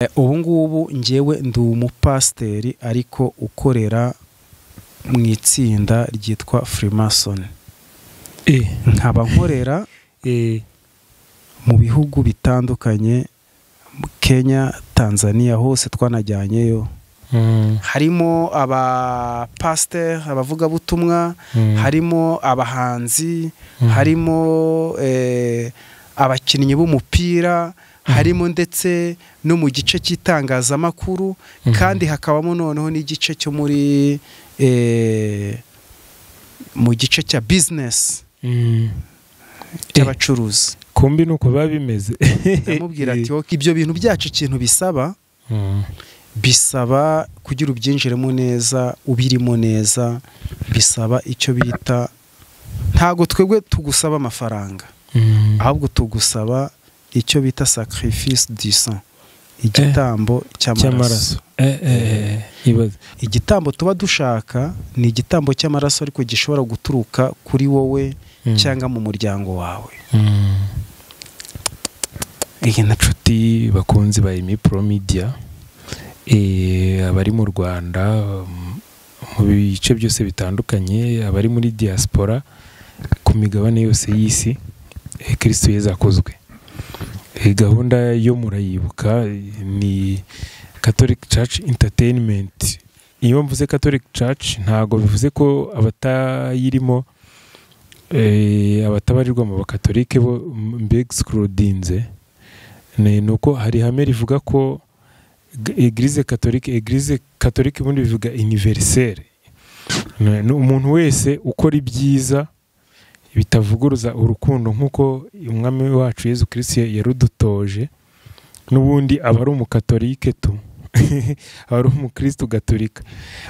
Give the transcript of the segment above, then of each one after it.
Ubu ngubu njyewe ndi umupasiteri ariko ukorera mu itsinda ryitwa Freemason. Nkaba nkorera mu bihugu bitandukanye, Kenya, Tanzania, hose twanajyanyeyo. Harimo abapasiteri, abavugabutumwa, harimo abahanzi, harimo abakinnyi b'umupira, harimo ndetse no mu gice cy'itangazamakuru, kandi hakabamo noneho n'igice cyo muri mu gice cya business cy'abacuruzi. Kumbi nuko biba bimeze. Ndamubwira ati ibyo bintu byacu ikintu bisaba, bisaba kugira ubyinjiremo neza, ubirimo neza, bisaba icyo bita, ntago twebwe tugusaba amafaranga, ahubwo tugusaba icyo bita sacrifice du sang, igitambo cy'amaraso. Igitambo tuba dushaka ni igitambo cy'amaraso, ariko gishobora guturuka kuri wowe cyangwa mu muryango wawe. Inshuti bakunzi ba Emmy Pro Media, abari mu Rwanda mu bice byose bitandukanye, abari muri diaspora ku migabane yose y'isi, Kristo Yezu akozwe. Gahunda yo murayibuka ni Catholic Church Entertainment. Iyo mvuze Catholic Church ntago bivuze ko abatayirimo, abatabarirwa mu bakatolike bo mbexcludinze. Ni uko hari ihame rivuga ko Eglise Catholique ubundi bivuga universelle. Umuntu wese ukora ibyiza bitavuguruza urukundo nk'uko umwami wacu Yezu Kristo yarudutoje, n'ubundi aba ari umukatolike tu, aba ari umukristo gatolika.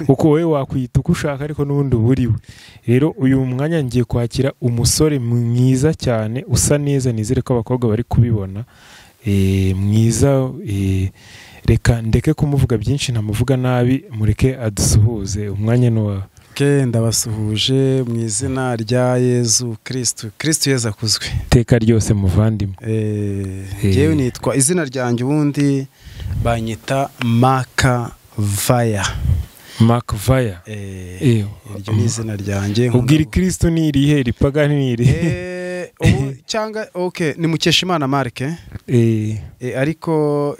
Uko wowe wakwita uko ushaka, ariko n'ubundi uburiwe. Rero uyu mwanya ngiye kwakira umusore mwiza cyane usa neza, nizere ko abakobwa bari kubibona, mwiza. Reka ndeke kumuvuga byinshi ntamuvuga nabi, mureke adusuhuze. Umwanya ni wawe. Ndabasuhuje mu izina rya Yezu Kristo. Kristo Yezu akuzwe iteka ryose muvandimwe. Njyewe nitwa, izina ryanjye ubundi banyita Maka Vaya. Maka Vaya. Iryo ni izina ryanjye. Ubwira Kristo ni irihe, ripagani ni irihe? Cyangwa okay, ni Mukeshimana Mark. Ariko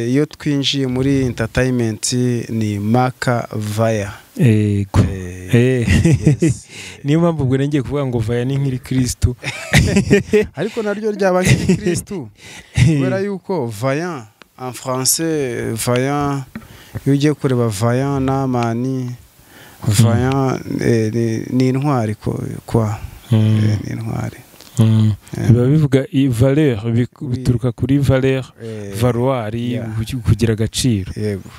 iyo twinjiye muri entertainment ni Maka Vaya. Yego. Niyo mpamvu ubwo ngiye kuvuga ngo Vaya ni nk'iri Kristo. Ariko naryo ryaba nk'iri Kristo. Kubera yuko Vaillant en français, Vaillant, iyo ugiye kureba Vaillant n'amani, Vaillant ni intwari kwa. Ni intwari. Biba bivuga valeur, bituruka kuri valeur, valoir, kugira agaciro. Yego.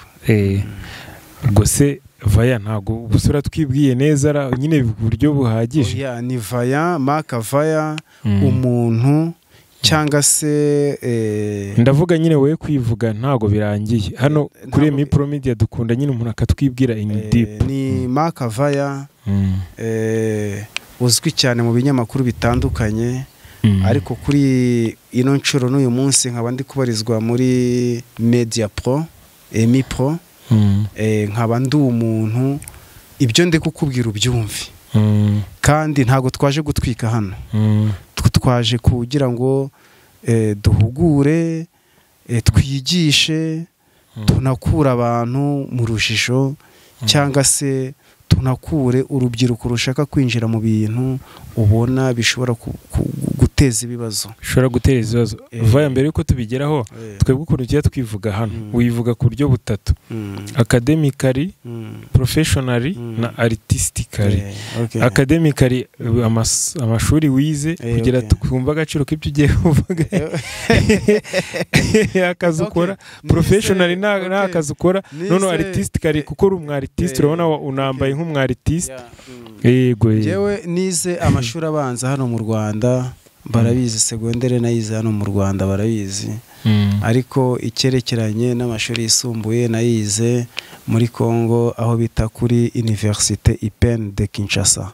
Ubwo se Vaya ntago ubusura twibwiye neza nyine buryo buhagije. Oya, ni Vaya, Maka Vaya, umuntu cyangwa se ndavuga nyine wowe kwivuga ntago birangiye. Hano kuri Emmy Pro Media dukunda nyine umuntu akatwibwira in deep. Ni Maka Vaya, uzwi cyane mu binyamakuru bitandukanye, ariko kuri ino nshuro n'uyu munsi nkaba ndi kubarizwa muri Media Pro, Emmy Pro. Nkaba ndi umuntu ibyo ndi kukubwira ubyumve, kandi ntago twaje gutwika hano, twaje kugira ngo duhugure, twigishe, tunakura abantu mu rujijo, cyangwa se tunakure urubyiruko rushaka kwinjira mu bintu ubona bishobora guteza ibibazo. Bishobora guteza ibibazo. Vaya, mbere yuko tubigeraho, twebwe ukuntu tugiye twivuga hano, wivuga ku buryo butatu: academically, professionally na artistically. Academically, amashuri wize kugira twumva agaciro k'ibyo ugiye kuvuga, akazi ukora. Professionally nta akazi ukora. None artistically, kuko uri umu artiste, urabona unambaye nk'umu artiste. Yego. Njyewe nize amashuri abanza hano mu Rwanda, barabizi, segondere nayize hano mu Rwanda barabizi, ariko icyerekeranye n'amashuri yisumbuye nayize muri Congo, aho bita kuri Université IPN de Kinshasa.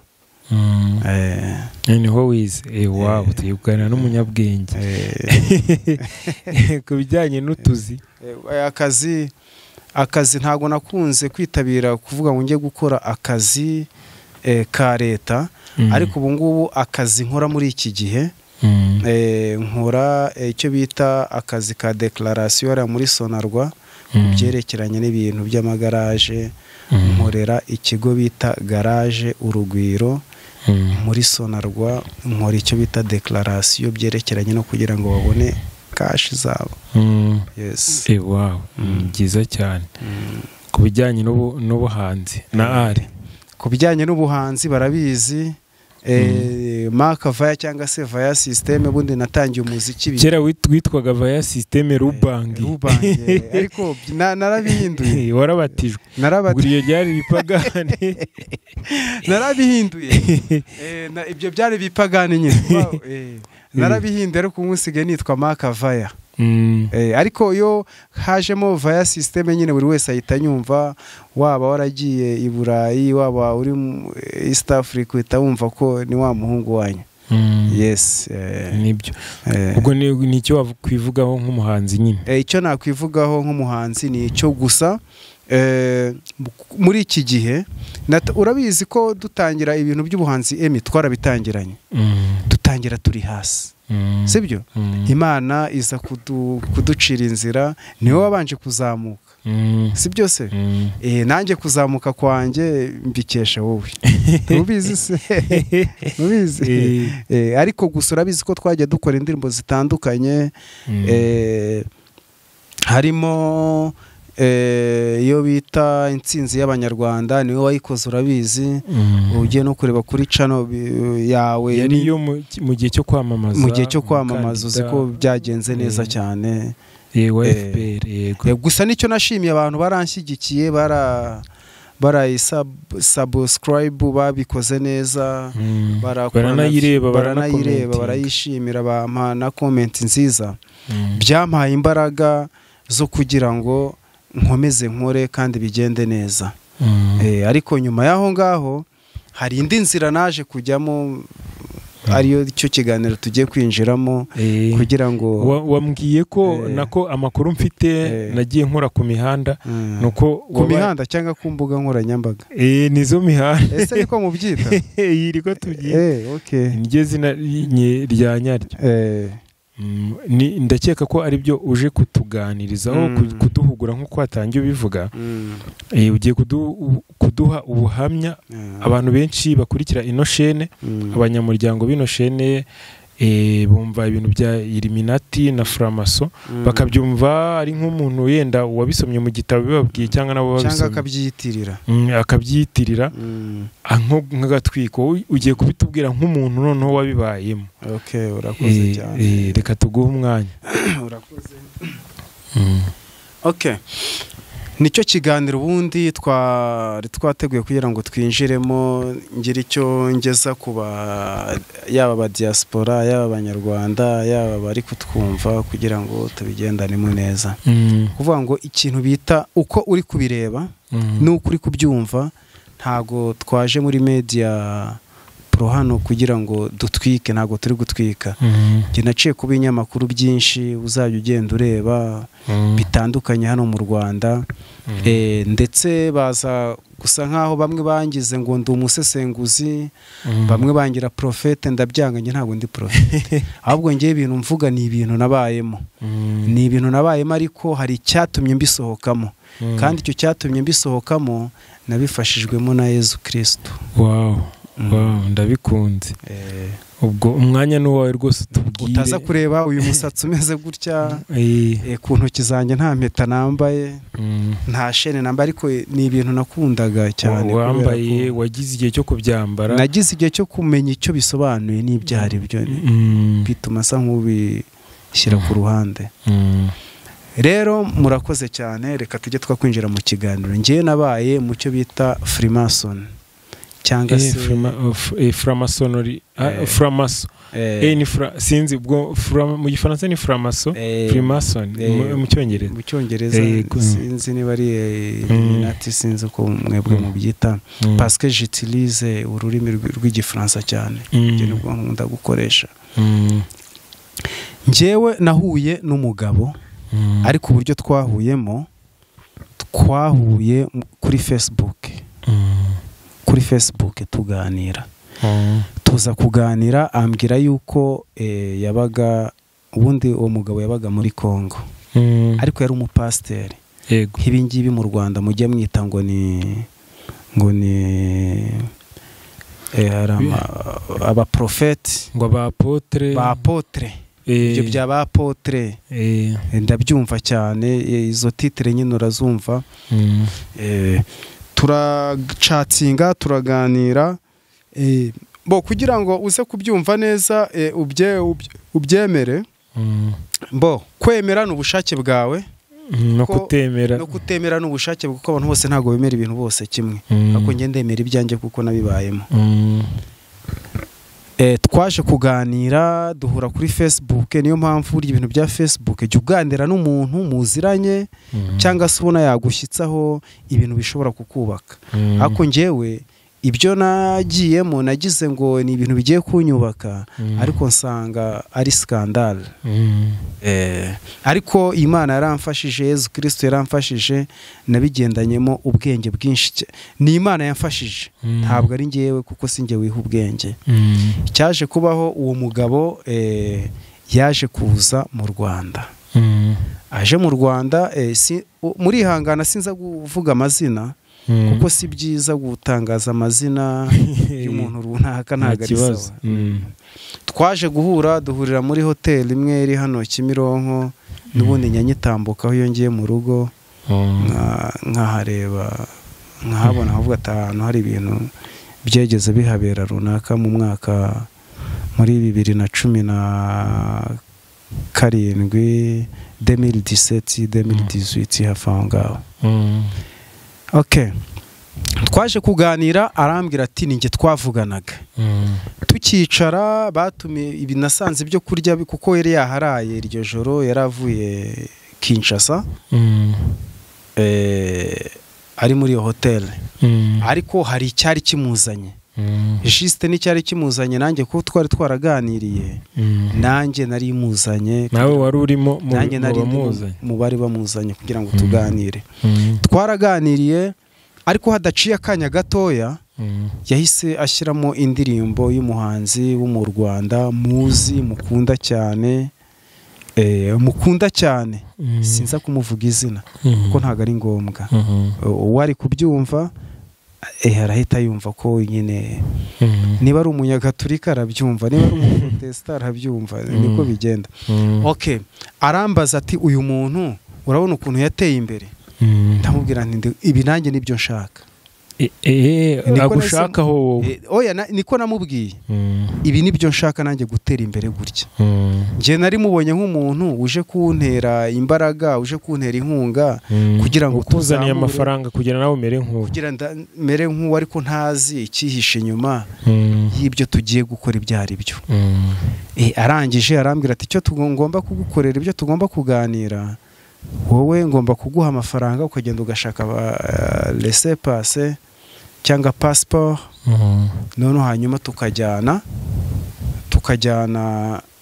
Niho wize. Wow, tugiye kuganira n'umunyabwenge ku bijyanye n'utuzi. Akazi ntago nakunze kwitabira kuvuga ngo njye gukora akazi ka leta, ariko ubu ngubu akazi nkora muri iki gihe nkora icyo bita akazi ka declaration hariya muri Sonarwa byerekeranye n'ibintu by'amagaraje. Nkorera ikigo bita Garage Urugwiro muri Sonarwa, nkora icyo bita declaration byerekeranye no kugira ngo babone cash zabo. Yes. Wow, byiza cyane. Ku bijyanye n'ubuhanzi na art, ku bijyanye n'ubuhanzi barabizi, Mark Vaya cyangwa se Vaya System. Ubundi natangiye umuziki kera witwaga Vaya System Rubangi, ariko narabihinduye. Warabatijwe? Iyo ryari bipagani. Narabihinduye. Ibyo byari bipagani nyine. Narabihinduye, ariko ubu nsigaye nitwa Mark Vaya. Ariko iyo hajemo Vaya System nyine buri wese ahita anyumva, waba waragiye i Burayi, waba uri East Africa, uhita wumva ko ni wa muhungu wanyu. Yes. Nibyo. Ubwo ni icyo wakwivugaho nk'umuhanzi nyine? Icyo nakwivugaho nk'umuhanzi ni icyo gusa muri iki gihe urabizi ko dutangira ibintu by'ubuhanzi emi twarabitangiranye, dutangira turi hasi, sibyo? Imana iza kuducira inzira, niwe wabanje kuzamuka, sibyo se? Nanjye kuzamuka kwanjye mbikesha wowe, ubizi se? Ubizi. Ariko gusa urabizi ko twajya dukora indirimbo zitandukanye, harimo iyo bita Intsinzi y'Abanyarwanda, niwe wayikoze urabizi. Ugiye no kureba kuri channel yawe, yari yo mu gihe cyo kwamamaza, mu gihe cyo kwamamaza uzi ko byagenze neza cyane. Yego, FPR, yego. Gusa nicyo nashimiye abantu baranshyigikiye, barayisubscribe, babikoze neza, baranayireba, barayishimira, bampa na comment nziza. Byampaye imbaraga zo kugira ngo nkomeze nkore kandi bigende neza. Ariko nyuma y'aho ngaho hari indi nzira naje kujyamo, ariyo cyo kiganiro tugiye kwinjiramo, kugira ngo wambwiye ko nako amakuru mfite nagiye nkora ku mihanda, nuko ku mihanda cyangwa ku mbuga nkoranyambaga. Nizo mihanda. Ese niko mubyita? Iriko tubyita. Okay. Niryo zina rya nyaryo. Ndakeka ko ari byo uje kutuganirizaho, kuduhugura nk'uko watangiye ubivuga. Ugiye kuduha ubuhamya. Abantu benshi bakurikira ino shene, abanyamuryango b'ino shene, bumva ibintu bya Illuminati na Framaso, bakabyumva ari nk'umuntu yenda wabisomye mu gitabo bibabwiye, cyangwa nabo babisomye, cyangwa akabyiyitirira, akabyiyitirira nk'agatwiko. Ugiye kubitubwira nk'umuntu noneho wabibayemo. Okay, urakoze cyane. Reka tuguhe umwanya. Urakoze. Okay. Nicyo kiganiro ubundi twari twateguye kugira ngo twinjiremo, ngira icyo ngeza kuba yaba aba diaspora, yaba abanyarwanda, yaba bari kutwumva, kugira ngo tubigendanemo neza. Kuvuga ngo ikintu bita uko uri kubireba n'uko uri kubyumva, ntago twaje muri media pro hano kugira ngo dutwike, ntago turi gutwika. Njye naciye ku binyamakuru byinshi uzajya ugenda ureba bitandukanye hano mu Rwanda, ndetse baza gusa nkaho bamwe bangize ngo ndi umusesenguzi, bamwe bangira profete, ndabyanga, njye ntabwo ndi profete. Ahubwo ngiye ibintu mvuga ni ibintu nabayemo, ni ibintu nabayemo, ariko hari icyatumye mbisohokamo, kandi icyo cyatumye mbisohokamo nabifashijwemo na Yezu Kristo. Wow. Wow, ndabikunze. Ubwo umwanya ni wawe rwose, utubwire. Utaza kureba uyu musatsi umeze gutya, ku ntoki zanjye nta mpeta nambaye, nta shene nambaye, ariko ni ibintu nakundaga cyane. Wambaye, wagize igihe cyo kubyambara? Nagize igihe cyo kumenya icyo bisobanuye n'ibyo ari byo, bituma asa nk'ubishyira ku ruhande. Rero murakoze cyane, reka tujye twakwinjira mu kiganiro. Ngiye nabaye mu cyo bita Freemason, cyangwa se framasonori, framaso, ni sinzi ubwo mu gifaransa ni framaso, freemason mu cyongereza, mu cyongereza sinzi niba ari Illuminati, sinzi uko mwebwe mubyita, parce que j'utilise ururimi rw'igifaransa cyane, ibyo nibwo nkunda gukoresha. Njyewe nahuye n'umugabo Ariko uburyo twahuyemo, twahuye kuri Facebook. Kuri Facebook tuganira. Tuza kuganira ambwira yuko yabaga, ubundi uwo mugabo yabaga muri Congo. Ariko yari umupasiteri. Yego. Ibi ngibi mu Rwanda mujye mwita ngo ni abaprofeti, ngo abapotre, ba apotre, ibyo bya ba apotre ndabyumva cyane, izo titre nyine urazumva. Turacatinga, turaganira, bo kugira ngo uze kubyumva neza, ubyemere. Bo kwemera ni ubushake bwawe, no kutemera, no kutemera ni ubushake, kuko abantu bose ntago bemera ibintu bose kimwe. Ariko njye ndemera ibyanjye kuko nabibayemo. Twaje kuganira, duhura kuri Facebook. Niyo mpamvu burya ibintu bya Facebook, jya uganira n'umuntu muziranye cyangwa se ubona yagushyitsaho ibintu bishobora kukubaka. Ariko njyewe ibyo nagiyemo nagize ngo ni ibintu bigiye kunyubaka, ariko nsanga ari scandale. Ariko Imana yaramfashije, Yesu Kristo yaramfashije, nabigendanyemo ubwenge bwinshi. Ni Imana yamfashije, ntabwo ari njyewe, kuko si njye wiha ubwenge. Cyaje kubaho, uwo mugabo yaje kuza mu Rwanda. Aje mu Rwanda, murihangana sinza kuvuga amazina, kuko si byiza gutangaza amazina y'umuntu runaka, ntabwo ari sawa. Twaje guhura, duhurira muri hoteli imwe iri hano Kimironko, n'ubundi nyanyitambukaho iyo ngiye mu rugo, nkahareba, nkahabona, nkavuga ati ahantu hari ibintu byegeze bihabera runaka mu mwaka muri 2017, 2017, 2018, hafi aho ngaho. Okay. Twaje kuganira, arambwira ati ninjye twavuganaga. Tukicara batumiye ibi, nasanze ibyo kurya, kuko yari yaharaye iryo joro, yaravuye Kinshasa, ari muri iyo hoteli. Ariko hari icyari kimuzanye. Juste n'icyari kimuzanye, nanjye kuko twari twaraganiriye, nanjye nari muzanye. Nawe wari urimo nanjye nari mu bari bamuzanye kugira ngo tuganire. Twaraganiriye, ariko hadaciye akanya gatoya yahise ashyiramo indirimbo y'umuhanzi wo mu Rwanda muzi, mukunda cyane, mukunda cyane, sinza kumuvuga izina kuko ntabwo ari ngombwa. Uwari kubyumva arahita yumva ko nyine niba ari umunyagatulika arabyumva, niba ari umuprotestant arabyumva, niko bigenda. Okay, arambaza ati uyu muntu urabona ukuntu yateye imbere? Ndamubwira nti ibi nanjye nibyo nshaka. Agushakaho? Oya, niko namubwiye, ibi nibyo nshaka nanjye, gutera imbere gutya. Njye nari mubonye nk'umuntu uje kuntera imbaraga, uje kuntera inkunga, kugira ngo ukuzaniye amafaranga kugira nawe umere nk'uwo, kugira mere nk'uwo, ariko ntazi icyihishe inyuma y'ibyo tugiye gukora ibyo ari byo. Arangije arambwira ati icyo tugomba kugukorera, ibyo tugomba kuganira, wowe ngomba kuguha amafaranga ukagenda ugashaka laissez-passer cyangwa passport, noneho hanyuma tukajyana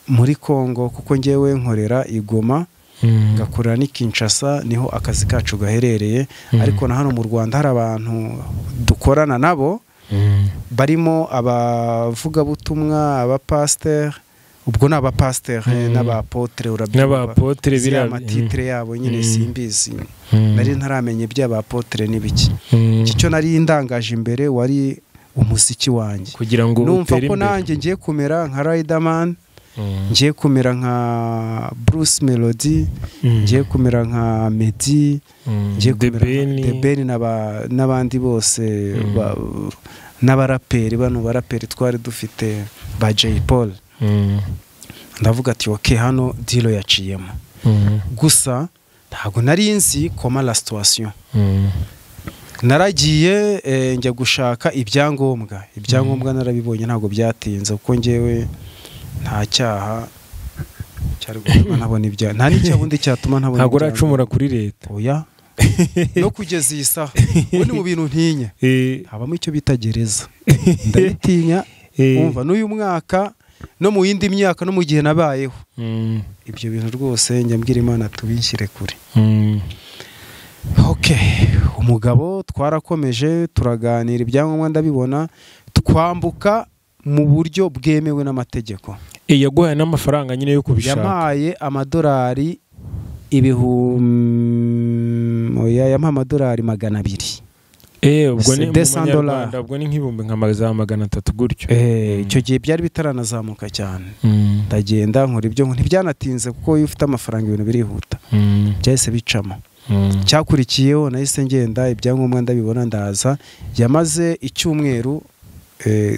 muri Congo, kuko ngewe nkorera i Goma, ngakorera ni Kinshasa, niho akazi kacu gaherereye. Ariko na hano mu Rwanda hari abantu dukorana nabo, barimo abavugabutumwa, abapasteur, ubwo ni abapasteur n'abapotre, urabyumva, n'abapotre biriya amatitre yabo nyine simbizi, nari ntaramenye iby'abapotre n'ibiki. Icyo nari ndangaje imbere wari umuziki wanjye, kugira ngo numva ko nanjye ngiye kumera nka Riderman, ngiye kumera nka Bruce Melody, ngiye kumera nka Meddy, ngiye kumera nka The Ben n'abandi bose, n'abaraperi, bano baraperi twari dufite ba Jay Paul. Ndavuga ati okay, hano dilo yaciyemo. Gusa ntabwo nari nzi koma la situation. Naragiye njya gushaka ibyangombwa, ibyangombwa narabibonye, ntabwo byatinze, kuko ngewe nta cyaha cyari gutuma ntabona ibya, nta n'icyabundi cyatuma ntabona. Ntabwo uracumura kuri leta? Oya, no kugeza iyi saha ubu ni mu bintu ntinya, habamo icyo bita gereza, ndabitinya. Umva n'uyu mwaka no mu yindi myaka no mu gihe nabayeho. Ibyo bintu rwose njya mbwira Imana tubishyire kure. Okay, umugabo twarakomeje turaganira ibyangombwa ndabibona, twambuka mu buryo bwemewe n'amategeko. Yaguhaye n'amafaranga nyine yo kubishaka? Yampaye amadolari yampaye amadolari 200. Ubwo ni mu Rwanda, ubwo ni nk'ibihumbi nka 300 gutyo. Icyo gihe byari bitaranazamuka cyane. Ndagenda nkora ibyo, ntibyanatinze kuko iyo ufite amafaranga ibintu birihuta. Byahise bicamo. Cyakurikiyeho nahise ngenda ibyangombwa ndabibona ndaza. Yamaze icyumweru.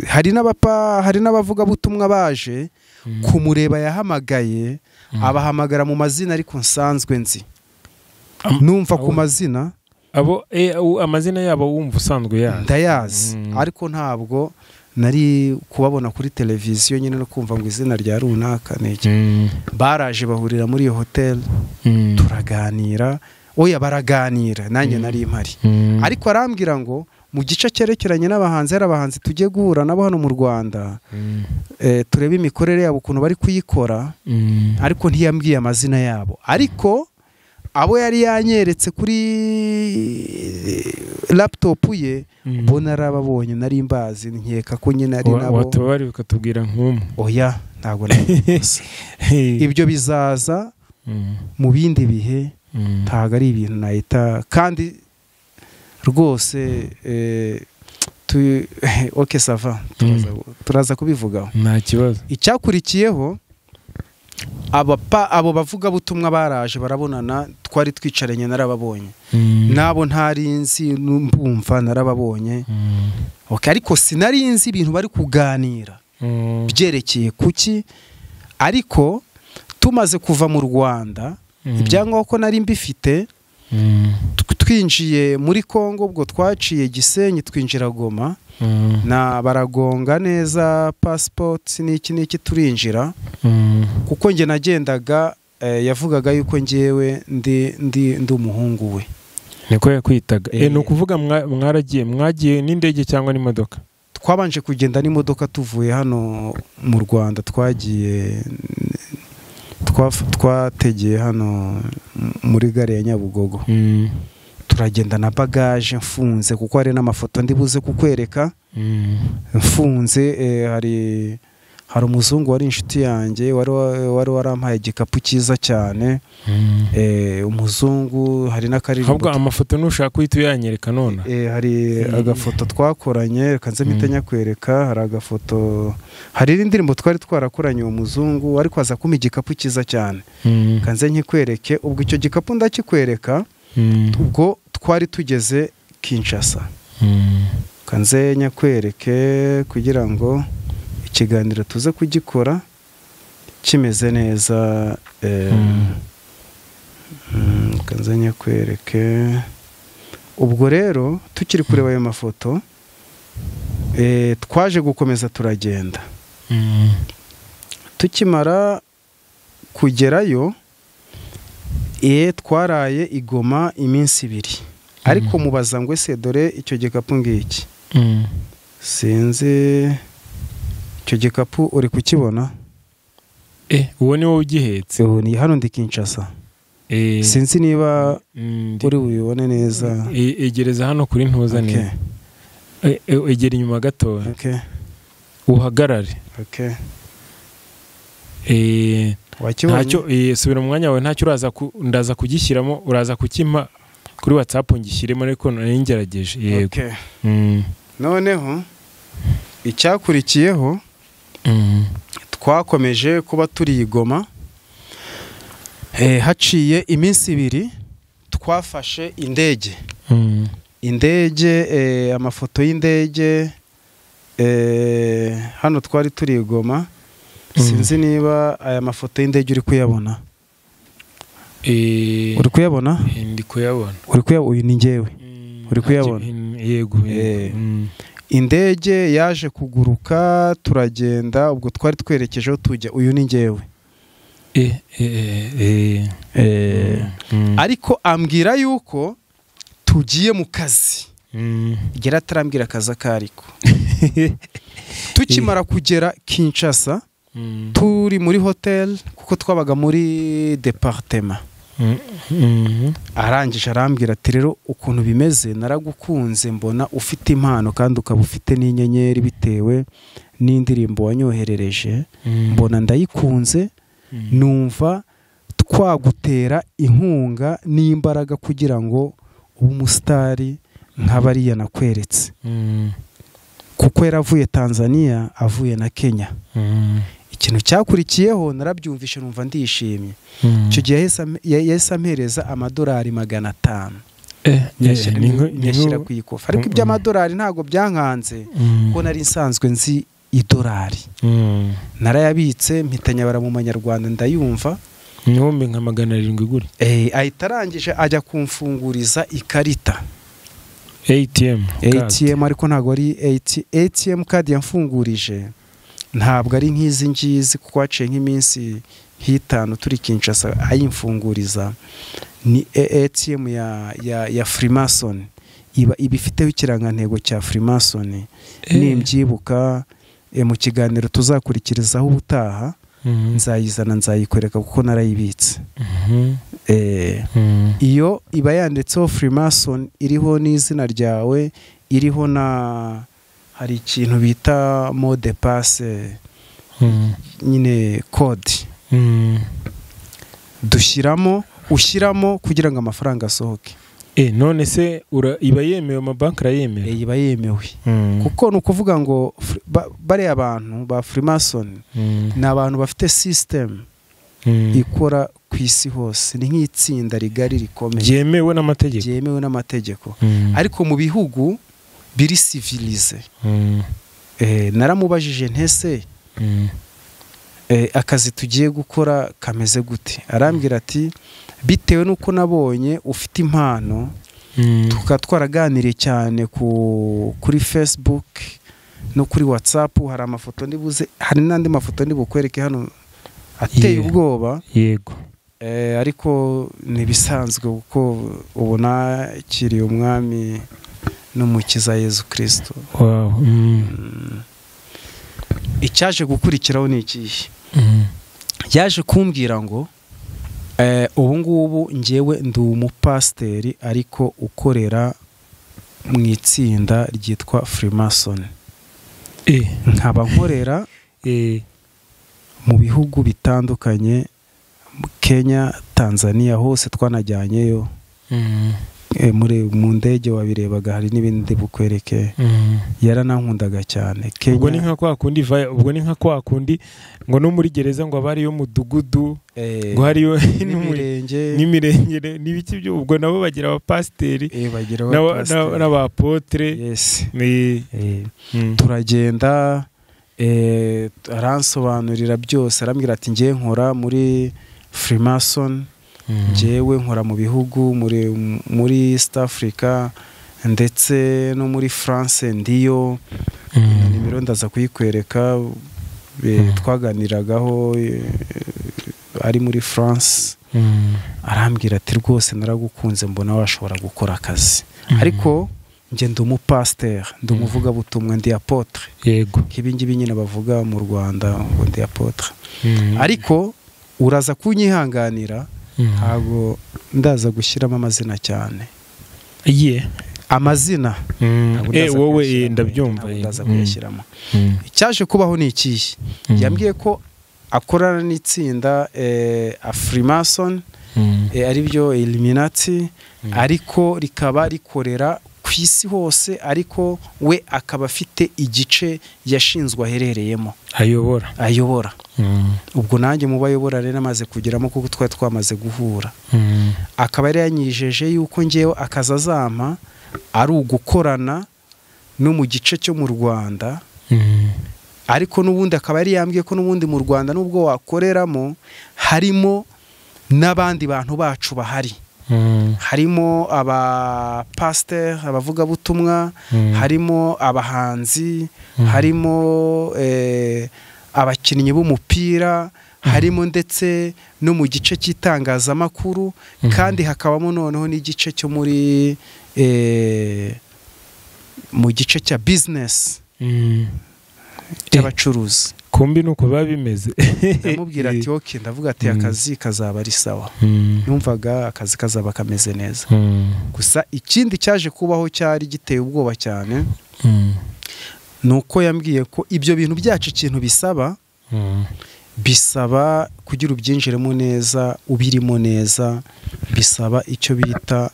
Hari n'abapa, hari n'abavugabutumwa baje kumureba, yahamagaye abahamagara mu mazina ariko nsanzwe nzi, numva ku mazina. Abo amazina yabo wumva usanzwe yazi? Ndayazi, ariko ntabwo nari kubabona kuri televiziyo nyine no kumva ngo izina rya runaka ni iki. Baraje bahurira muri iyo hoteli, turaganira, oya baraganira nanjye nari mpari, ariko arambwira ngo mu gice cyerekeranye n'abahanzi, hari abahanzi tugiye guhura nabo hano mu Rwanda, turebe imikorere yabo ukuntu bari kuyikora. Ariko ntiyambwiye amazina yabo, ariko abo yari yanyeretse kuri laptop ye bo narababonye, nari mbazi, nkeka ko nyine ari nabo. Watubari ukatubwira nk'umwe? Oya, ntabwo nabikoze. Ibyo bizaza mu bindi bihe, ntabwo ari ibintu nahita kandi rwose ok, ça va, turaza kubivugaho. Nta kibazo. Icyakurikiyeho, abo bavugabutumwa baraje barabonana, twari twicaranye narababonye, nabo ntari nzi mbumva narababonye. Okay, ariko sinari nzi ibintu bari kuganira byerekeye kuki. Ariko tumaze kuva mu Rwanda, ibyangombwa ko nari mbifite, twinjiye muri Kongo, ubwo twaciye Gisenyi twinjira Goma, na baragonga neza passport n'iki n'iki, turinjira. Kuko njye nagendaga, yavugaga yuko njyewe ndi umuhungu we. Niko yakwitaga? Ni ukuvuga mwaragiye, mwagiye n'indege cyangwa n'imodoka? Twabanje kugenda n'imodoka tuvuye hano mu Rwanda, twagiye twategeye hano muri gare ya Nyabugogo, turagenda na bagage mfunze, kuko hari n'amafoto ndi buze kukwereka mfunze. Hari umuzungu wari inshuti yanjye wari warampaye igikapu cyiza cyane. Umuzungu, hari n'akaririmbo. Ahubwo amafoto nushaka uhita uyanyereka none. Hari agafoto twakoranye, reka nze mpite nyakwereka. Hari agafoto, hari n'indirimbo twari twarakoranye uwo muzungu, ariko aza kumpa igikapu cyiza cyane. Reka nze nkikwereke. Ubwo icyo gikapu ndakikwereka. Ubwo twari tugeze Kinshasa. Reka nze nyakwereke kugira ngo ikiganiro tuze kugikora kimeze neza. Reka nze nyakwereke. Ubwo rero tukiri kureba ayo mafoto, twaje gukomeza turagenda. Tukimara kugerayo, twaraye i Goma iminsi 2, ariko mubaza ngo ese dore icyo gikapu ngiki. Sinzi, icyo gikapu uri kukibona? Uwo ni wowe ugihetse? Ubu ni hano ndi Kinshasa. Sinzi niba uri bubibone neza. Egereza hano kuri ntuza neza. Egera inyuma gatoya. Uhagarare. Wakibonye? Ntacyo, subira mu mwanya wawe, ntacyo, uraza ndaza kugishyiramo, uraza kukimpa kuri WhatsApp ngishyiremo, ariko nari ngerageje, yego. Okay. Noneho icyakurikiyeho, twakomeje kuba turi i Goma. Haciye iminsi 2 twafashe indege. Indege, amafoto y'indege, hano twari turi i Goma. Sinzi niba aya mafoto y'indege uri kuyabona. Uri kuyabona? Ndi kuyabona. Uri kuyabona? Uyu ni njyewe. Uri kuyabona? Yego. Indege yaje kuguruka turagenda, ubwo twari twerekejeho tujya, uyu ni njyewe. Ariko ambwira yuko tugiye mu kazi. Gera atarambwira akazi ako ariko. Tukimara kugera Kinshasa, Turi muri hotel kuko twabaga muri departement. Arangije arambwira ati rero ukuntu bimeze naragukunze mbona ufite impano kandi ukaba ufite n'inyenyeri bitewe n'indirimbo wanyoherereje, mbona ndayikunze, numva twagutera inkunga n'imbaraga kugira ngo ube umusitari nka bariya nakweretse. Kuko yaravuye Tanzania avuye na Kenya. Ikintu cyakurikiyeho narabyumvishe numva ndishimye. Icyo gihe yahise ampereza amadolari 500. Nyashyira ku ikofi. Ariko iby'amadolari ntabwo byankanze kuko nari nsanzwe nzi idolari. Narayabitse mpita nyabara mu manyarwanda ndayumva. Nihombe nka 700 guri. Ahita arangije ajya kumfunguriza ikarita. ATM. ATM ariko ntabwo ari ATM card yamfungurije. Ntabwo ari nk'izi ngizi kuko haciye nk'iminsi nk'itanu turi Kinshasa ayimfunguriza. Ni ATM ya Freemason, iba ibifiteho ikirangantego cya Freemason. Nimbyibuka mu kiganiro tuzakurikirizaho ubutaha nzayizana nzayikwereka kuko narayibitse. Iyo iba yanditseho Freemason iriho n'izina ryawe, iriho na hari ikintu bita mot de passe nyine code. Dushyiramo ushyiramo kugira ngo amafaranga asohoke. None se iba yemewe amabanki arayemera? Iba yemewe. Kuko ni ukuvuga ngo bariya abantu ba Freemason ni abantu bafite system ikora ku isi hose, ni nk'itsinda rigari rikomeye ryemewe n'amategeko. Ryemewe n'amategeko. Ariko mu bihugu biri civilisé. Naramubajije ntese akazi tugiye gukora kameze gute? Arambwira ati bitewe nuko nabonye ufite impano, tukaba twaraganiriye cyane kuri Facebook no kuri WhatsApp, hari amafoto ndibuze, hari n'andi mafoto ndibukwereke hano ateye ubwoba. Yego. Ariko nibisanzwe kuko ubona kiri umwami n'umukiza Yesu Kristo. Wow. Icyaje gukurikiraho ni ikihe? Yaje kumbwira ngo ubu ngubu njyewe ndi umupasiteri ariko ukorera mu itsinda ryitwa Freemason. Nkaba nkorera mu bihugu bitandukanye, Kenya, Tanzania, hose twanajyanyeyo. Muri mu ndege wabirebaga hari n'ibindi bukwereke. Yaranankundaga cyane. Kenya ubwo ni nka kwa kundi vaya, ubwo ni nka kwa kundi ngo no muri gereza ngo abari yo mudugudu ngo hariyo n'imirenge n'ibiki byo, ubwo nabo bagira abapasiteri n'abapotre. Yes. Turagenda aransobanurira byose, arambwira ati ngiye nkora muri Freemason, njyewe nkora mu bihugu muri East Africa ndetse no muri France ndiyo. Nimero ndaza kuyikwereka, twaganiragaho ari muri France. Arambwira ati rwose naragukunze mbona washobora gukora akazi, ariko nge ndi umupasiteri, ndi umuvugabutumwa, ndi apotre. Yego. Ibi ngibi nyine bavuga mu Rwanda ngo ndi apotre. Ariko uraza kunyihanganira, ntabwo ndaza gushyiramo amazina cyane. Amazina wowe ndabyumva ndaza kuyashyiramo. Icyaje kubaho ni ikihe? Yambwiye ko akorana n'itsinda Freemason, ari byo Illuminati, ariko rikaba rikorera ku isi hose, ariko we akaba afite igice yashinzwe aherereyemo ayobora. Ubwo nanjye mu bayobora rero namaze kugeramo kuko twari twamaze guhura. Akaba yari yanyijeje yuko ngewe akazazampa ari ugukorana no mu gice cyo mu Rwanda. Ariko n'ubundi akaba yari yambwiye ko n'ubundi mu Rwanda nubwo wakoreramo harimo n'abandi bantu bacu bahari. Harimo abapasiteri, abavugabutumwa, harimo abahanzi, harimo abakinnyi b'umupira, harimo ndetse no mu gice cy'itangazamakuru, kandi hakabamo noneho n'igice cyo muri mu gice cya business. cy'abacuruzi. Kumbi nuko biba bimeze. Ndamubwira ati okay, ndavuga ati akazi kazaba ari sawa. Numvaga akazi kazaba kameze neza. Gusa ikindi cyaje kubaho cyari giteye ubwoba cyane, nuko yambwiye ko ibyo bintu byacu ikintu bisaba, bisaba kugira ubyinjiremo neza, ubirimo neza, bisaba icyo bita,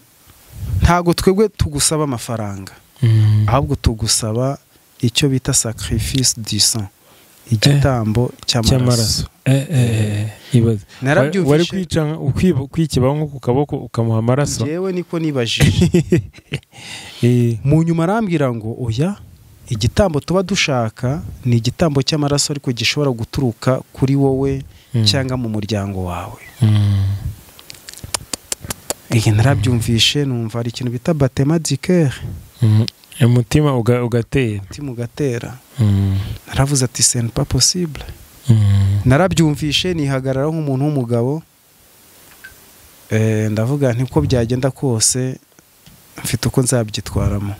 ntago twebwe tugusaba amafaranga, ahubwo tugusaba icyo bita sacrifice du sang, igitambo cy'amaraso. Wari kwica ukwikibaho nko ku kaboko ukamuha amaraso? Njyewe niko nibajije. Mu nyuma arambwira ngo oya, igitambo tuba dushaka ni igitambo cy'amaraso ariko gishobora guturuka kuri wowe cyangwa mu muryango wawe. Narabyumvishe numva ari ikintu bita battement du cœur. Umutima ugatera. Umutima ugatera. Naravuze ati c'est pas possible. Narabyumvishe nihagarara nk'umuntu w'umugabo. Ndavuga nti uko byagenda kose mfite uko nzabyitwaramo.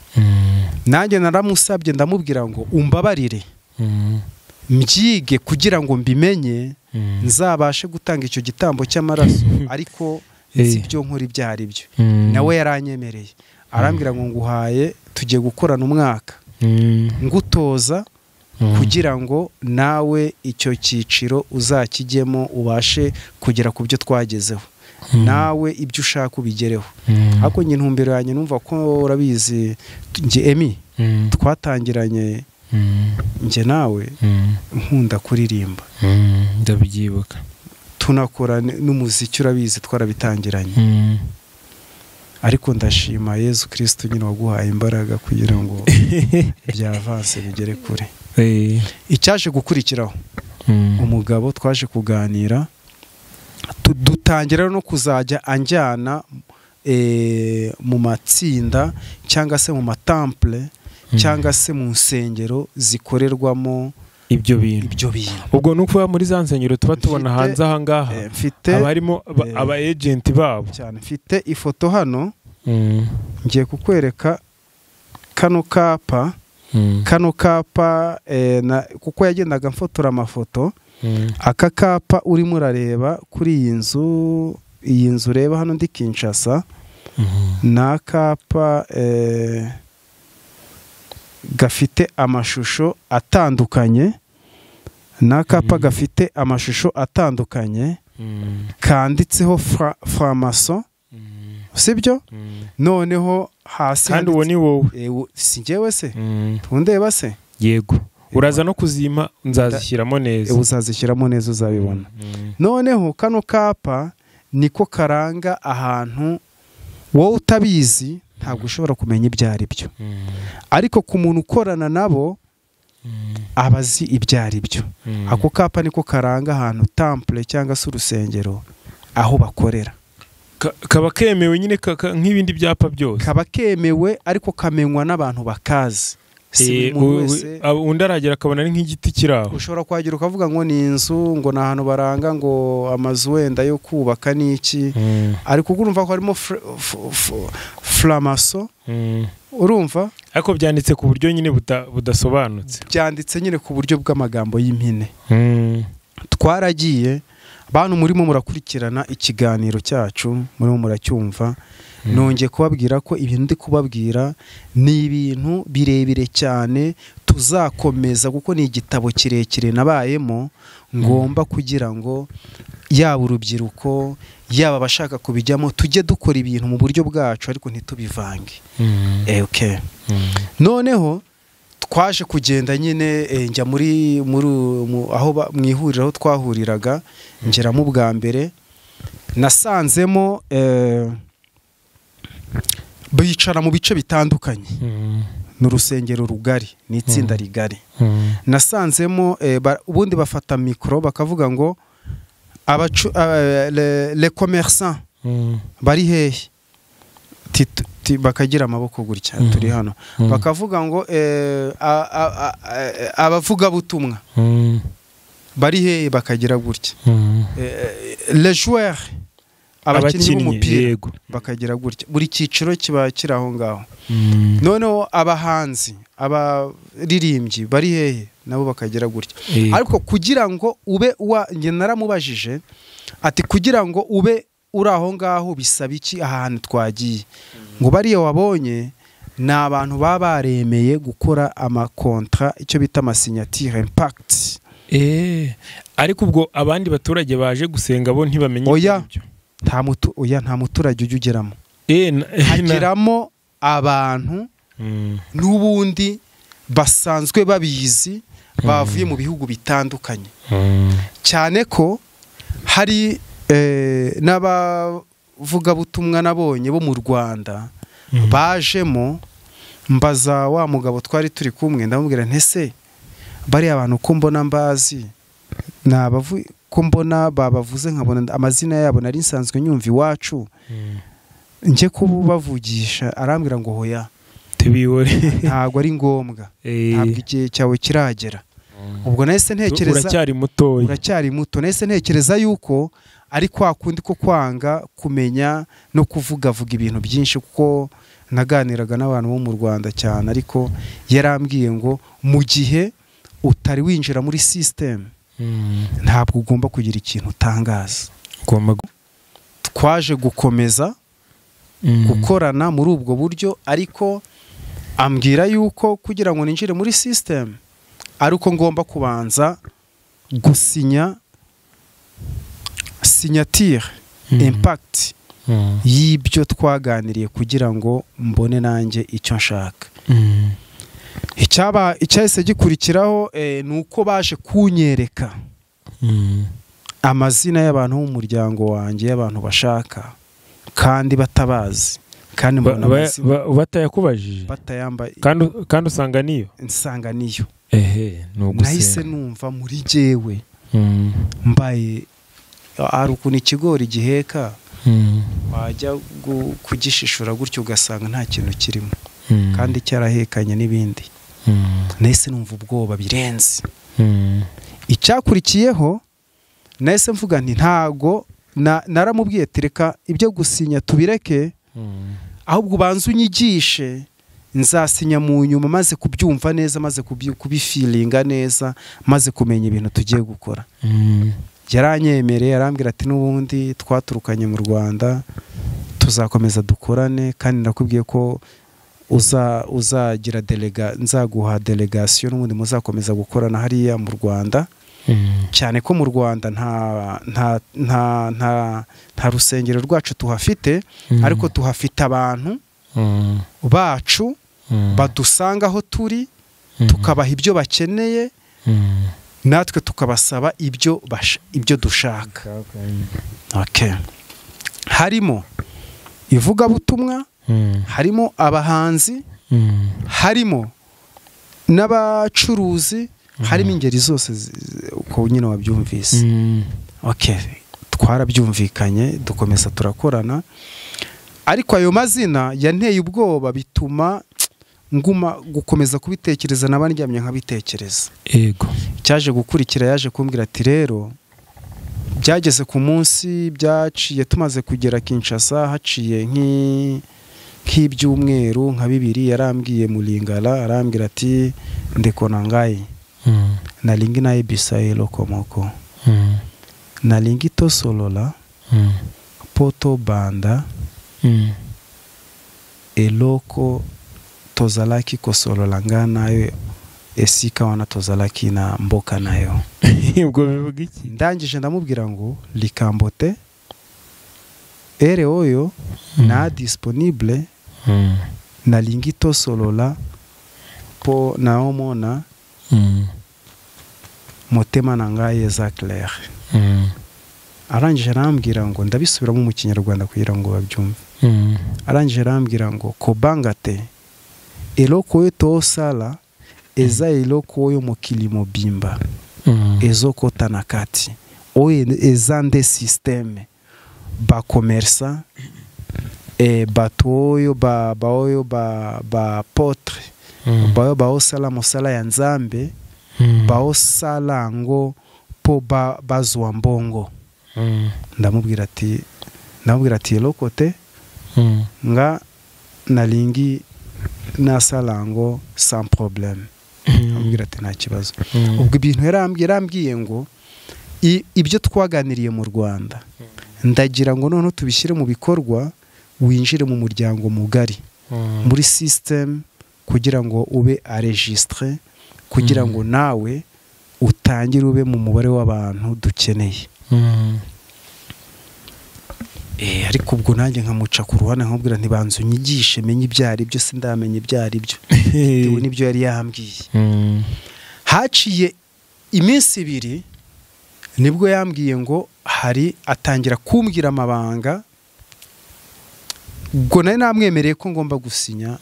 Nanjye naramusabye ndamubwira ngo umbabarire, mbyige kugira ngo mbimenye, nzabashe gutanga icyo gitambo cy'amaraso, ariko nzi ibyo nkora ibyo ari byo. Nawe yaranyemereye arambwira ngo nguhaye, tugiye gukorana umwaka ngutoza kugira ngo nawe icyo cyiciro uzakijyemo ubashe kugera ku byo twagezeho, nawe ibyo ushaka ubigereho. Ariko njye intumbero yanjye numva ko urabizi, njye Emi twatangiranye njye nawe nkunda kuririmba, ndabyibuka, tunakora n'umuziki urabizi twarabitangiranye. Ariko ndashima Yezu Kristo nyine waguhaye imbaraga kugira ngo byavanse bigere kure. Icyaje gukurikiraho, umugabo twaje kuganira, dutangira no kuzajya anjyana mu matsinda cyangwa se mu matemple cyangwa se mu nsengero zikorerwamo ibyo bintu. Ubwo nuko muri za nsengero tuba tubona hanze aha ngaha haba harimo aba agent babo cyane. Mfite ifoto hano, ngiye kukwereka kano kapa, kano kapa kuko yagendaga mfotora amafoto. Aka kapa urimo urareba kuri iyi nzu, iyi nzu ureba hano ndi Kinshasa, na kapa gafite amashusho atandukanye, na kapa gafite amashusho atandukanye kanditseho franc-maçon, sibyo? Noneho hasi kandi uwo ni wowe, si njyewe se? Tundeba se? Yego. Uraza no kuzima nzazishyiramo neza. Uzazishyiramo neza uzabibona. Noneho kano kapa niko karanga ahantu wowe utabizi ntabwo ushobora kumenya ibyo ari byo. Ariko ku muntu ukorana nabo abazi ibyo ari byo. Ako kapa niko karanga ahantu temple cyangwa se urusengero aho bakorera. Kaba kemewe nyine nk'ibindi byapa byose. Kaba kemewe ariko kamenywa n'abantu bakazi. Undi aragera akabona ari nk'igiti kiraho. Ushobora kuhagera ukavuga ngo ni inzu, ngo ni ahantu baranga ngo amazu wenda yo kubaka n'iki, ariko urumva ko harimo franc-maçon, urumva? Ariko byanditse ku buryo nyine budasobanutse. Byanditse nyine ku buryo bw'amagambo y'impine. Twaragiye, bantu murimo murakurikirana ikiganiro cyacu, murimo muracyumva. Nongeye kubabwira ko ibintu ndi kubabwira ni ibintu birebire cyane tuzakomeza, kuko ni igitabo kirekire nabayemo, ngomba kugira ngo yaba urubyiruko yaba abashaka kubijyamo tujye dukora ibintu mu buryo bwacu ariko ntitubivange. Okay. Noneho twaje kugenda nyine njya muri aho mu ihuriro aho twahuriraga, ngeramo bwa mbere nasanzemo bicara mu bice bitandukanye. N'urusengero rugari, ni itsinda rigari. Nasanzemo ubundi bafata micro bakavuga ngo les commerçants bari hehe, bakagira amaboko gutya turi hano, bakavuga ngo abavuga butumwa bari hehe, bakagira gutya, les joueurs Abakinnyi b'umupira bakagira gutya, buri cyiciro kiba kiri aho ngaho. Noneho abahanzi, abaririmbyi bari hehe nabo bakagira gutya. Ariko kugira ngo ube njye naramubajije ati kugira ngo ube uri aho ngaho bisaba iki ahantu twagiye, ngo bariya wabonye ni abantu baba baremeye gukora amakontra, icyo bita amasignature impact. Ariko ubwo abandi baturage baje gusenga bo ntibamenye ibyo. Oya, nta muturage ujya ugeramo. Hageramo abantu n'ubundi basanzwe babizi, bavuye mu bihugu bitandukanye. Cyane ko hari n'abavugabutumwa nabonye bo mu Rwanda bajemo. Mbaza wa mugabo twari turi kumwe, ndamubwira ntese bari abantu ko mbona mbazi, nabavu ko mbona babavuze nkabona amazina yabo nari nsanzwe nyumva iwacu, nje kubavugisha. Arambwira ngo hoya tubibore, ntago ari ngombwa, ntabwo igihe cyawe kiragera. Ubwo nahise ntekereza uracyari muto, uracyari muto. Nahise ntekereza yuko ari kwa kundi ko kwanga kumenya no kuvugavuga ibintu byinshi, kuko naganiraga n'abantu bo mu Rwanda cyane. Ariko yarambwiye ngo mu gihe utari winjira muri system ntabwo ugomba kugira ikintu utangaza. Twaje gukomeza gukorana muri ubwo buryo, ariko ambwira yuko kugira ngo ninjire muri system ari uko ngomba kubanza gusinya signature impact y'ibyo twaganiriye kugira ngo mbone nanjye icyo nshaka. Icyahise gikurikiraho ni uko baje kunyereka amazina y'abantu b'umuryango wanjye, y'abantu bashaka kandi batabazi, kandi mbona batayakubajije, batayambaye, kandi usanga niyo, nsanga niyo. Nahise numva muri jewe mbaye ari ukuntu ikigori giheka wajya kugishishura gutyo ugasanga nta kintu kirimo kandi cyarahekanye n'ibindi. Nahise numva ubwoba birenze. Icyakurikiyeho nahise mvuga nti ntago naramubwiye tereka ibyo gusinya tubireke, ahubwo ubanze unyigishe, nzasinya mu nyuma maze kubyumva neza, maze kubifilinga neza, maze kumenya ibintu tugiye gukora. Yaranyemereye, arambwira ati n'ubundi twaturukanye mu Rwanda tuzakomeza dukorane, kandi nakubwiye ko uzagira delega, nzaguha delegation n'ubundi muzakomeza gukorana hariya mu Rwanda. Cyane ko mu Rwanda nta nta nta nta nta rusengero rwacu tuhafite, ariko tuhafite abantu bacu badusanga aho turi, tukabaha ibyo bakeneye, natwe tukabasaba ibyo dushaka. Okay. Harimo ivugabutumwa, harimo abahanzi, harimo n'abacuruzi, harimo ingeri zose uko nyine wabyumvise. Okay, twarabyumvikanye dukomeza turakorana, ariko ayo mazina yanteye ubwoba bituma nguma gukomeza kubitekereza nabandyamye nkabitekereza. Yego. Cyaje gukurikira, yaje kumbwira ati rero byageze ku munsi byaciye tumaze kugera Kinshasa, haciye nk'ibyumweru nka bibiri, yarambwiye Mulingala, arambwira ati ndeko nangaye nalingi naye bisaelo komoko nalingi tosolola poto banda eloko tozalaki kosolola nga nayo esika wana tozalaki na mboka nayo. Ubwo bivuga iki? Ndangije ndamubwira ngo likambote ere oyo na disponible nalingi tosolola po naomona motema na ngai eza clair. Arangije arambwira ngo ndabisubiramo mu Kinyarwanda kugira ngo babyumve. Arangije arambwira ngo kobangate eloko oyo tosala eza eloko oyo mokili mobimba ezokota na kati oyo eza nde systeme ba commerçant e bato oyo ba baoyo ba ba potre baoyo baosala mosala ya Nzambe baosala ngo po bazwa mbongo. Ndamubwira ati Ndamubwira ati lokote nga nalingi nasalango sans problème. Ambwira ati nta kibazo. Ubwo ibintu yarambwiye ngo ibyo twaganiriye mu Rwanda ndagira ngo none tubishyire mu bikorwa, winjire mu muryango mugari muri system kugira ngo ube enregistré, kugira ngo nawe utangire ube mu mubare w'abantu dukeneye. Ariko ubwo nanjye nkamuca ku ruhande nkabwira ntibanze unyigishe menye ibyari byo, sindamenye ibyari byo bitewe n'ibyo yari yambwiye. Haciye iminsi ibiri nibwo yambwiye ngo hari atangira kumbwira amabanga. Ubwo nari namwemereye ko ngomba gusinya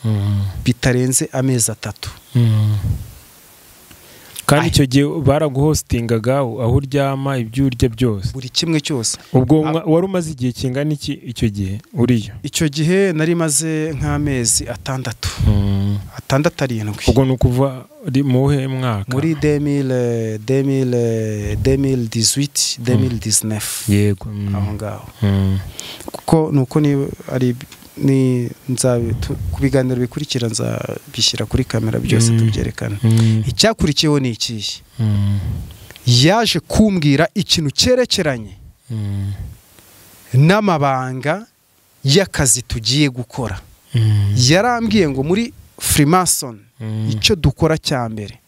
bitarenze amezi 3. Kandi icyo gihe baraguhostingaga aho uryama, ibyo urya byose, buri kimwe cyose. Ubwo wari umaze igihe kingana iki icyo gihe uriyo? Icyo gihe nari maze nk'amezi 6. 6 7. Ubwo ni ukuva mu mwaka? Muri 2018 2019. Yego. Aho ngaho. Kuko nuko ni ari ni nzabe kubiganiro bikurikira nzabishyira kuri kamera byose tubyerekana. Icyakurikiyeho ni ikihe? Yaje kumbwira ikintu cyerekeranye n'amabanga y'akazi tugiye gukora. Yarambwiye ngo muri Freemason icyo dukora cya mbere.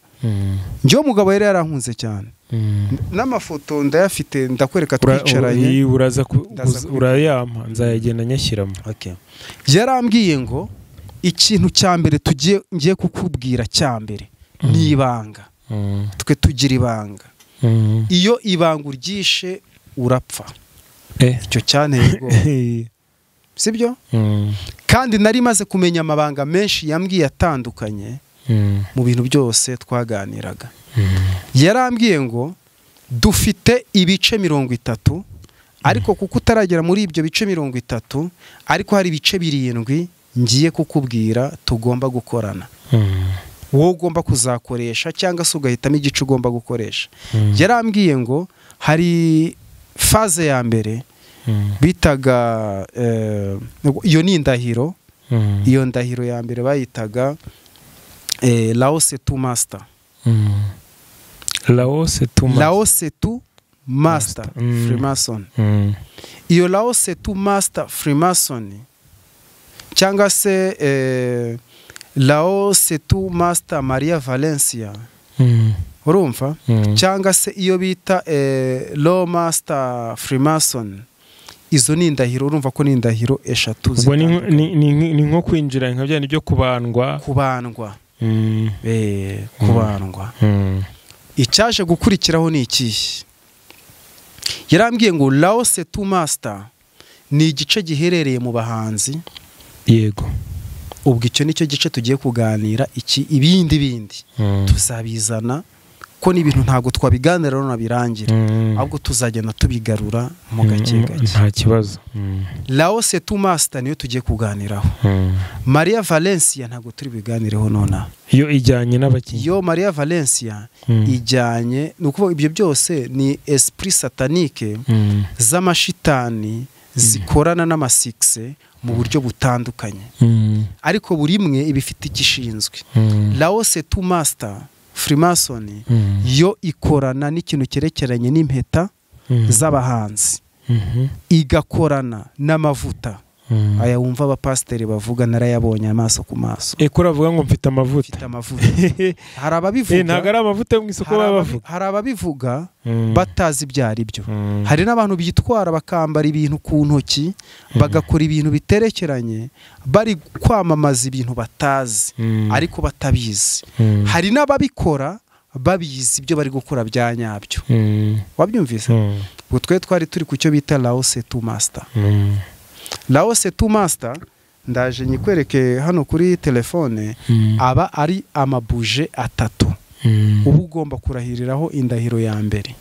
Njyewe umugabo yari yarankunze cyane. N'amafoto ndayafite, ndakwereka twicaranye. Uraza urayampa nzayagenda nyashyiramo. Okay. Yarambwiye ngo ikintu cya mbere tugiye ngiye kukubwira cya mbere ni ibanga. Twe tugira ibanga. Iyo ibanga uryishe urapfa. Icyo cyanteye ubwoba. Sibyo? Kandi nari maze kumenya amabanga menshi yambwiye atandukanye mu bintu byose twaganiraga. Yarambwiye ngo dufite ibice 30, ariko kuko utaragera muri ibyo bice 30, ariko hari ibice 7 ngiye kukubwira tugomba gukorana. Wowe ugomba kuzakoresha cyangwa se ugahitamo igice ugomba gukoresha. Yarambwiye ngo hari faze ya mbere bitaga iyo ni indahiro. Iyo ndahiro ya mbere bayitaga Laos to Master. Laos to Master Freemason. Iyo Laos to Master Freemason cyangwa se Laos to Master Maria Valencia. Urumva? Cyangwa se iyo bita Law Master Freemason. Izo ni indahiro, urumva ko ni indahiro 3. Ubwo ni nko kwinjira nka bya byo kubandwa. Kubandwa. Kubandwa. Icyaje gukurikiraho ni ikihe? Yarambwiye ngo Laos to Master ni igice giherereye mu bahanzi. Yego. Ubwo icyo nicyo gice tugiye kuganira, iki ibindi bindi tuzabizana ko ni ibintu ntago twabiganira none birangira, ahubwo tuzagenda tubigarura mu gake gake. Nta kibazo. Laos to Master niyo tugiye kuganiraho. Maria Valencia ntago turi biganireho nona. Iyo ijyanye n'abakinnyi. Iyo Maria Valencia ijyanye nuko ibyo byose ni esprit satanique z'amashitani zikorana n'amasikse mu buryo butandukanye. Ariko buri imwe ibifite igishinzwe. Laos to Master Freemason yo ikorana n'ikintu cyerekeranye n'impeta z'abahanzi. Igakorana n'amavuta. Aya wumva abapasiteri bavuga narayabonye amaso ku maso. Eko uravuga ngo mfite amavuta. Mfite amavuta. Hari ababivuga. Ntago ari amavuta yo mu isoko babavuga. Hari ababivuga batazi ibyo ari byo. Hari n'abantu bitwara bakambara ibintu ku ntoki, bagakora ibintu biterekeranye, bari kwamamaza ibintu batazi ariko batabizi. Hari n'ababikora babizi ibyo bari gukora bya nyabyo. Wabyumvise? Ubwo twe twari turi ku cyo bita Laos to Master. Laos to Master ndaje nyikwereke hano kuri telefone. Aba ari amabuje 3. Uba ugomba kurahiriraho indahiro ya mbere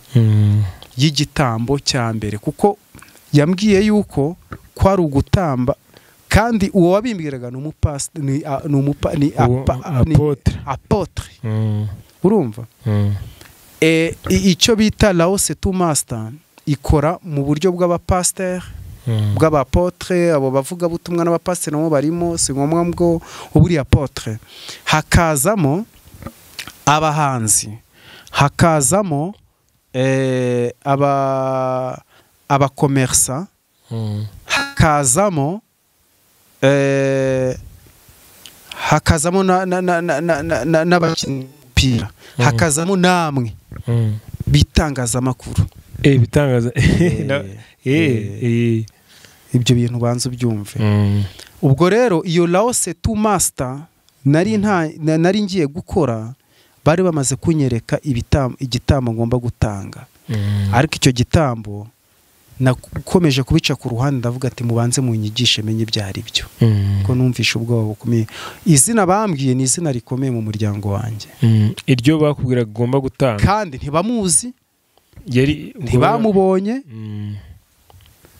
y'igitambo cya mbere, kuko yambwiye yuko kwari ugutamba, kandi uwo wabimbwiraga ni umupasiteri, ni apotre. Urumva? Icyo bita Laos to Master ikora mu buryo bw'abapasiteri, Bw'abapotre, abo bavuga butumwa n'abapasiteri nabo barimo, si ngombwa ngo uburi apotre. Hakazamo abahanzi, hakazamo abakomersa, hakazamo hakazamo n'abakinnyi b'umupira, hakazamo namwe bitangazamakuru. Bitangaza ibyo bintu banza ubyumve. Ubwo rero iyo Laose to Master nari ngiye gukora, bari bamaze kunyereka igitambo ngomba gutanga. Ariko icyo gitambo nakomeje kubica ku ruhande, ndavuga ati mubanze munyigishe menye ibyo ari byo, ko numvishe ubwoba bukomeye. Izina bambwiye ni izina rikomeye mu muryango wanjye, iryo bakubwira ugomba gutanga, kandi ntibamuzi, ntibamubonye,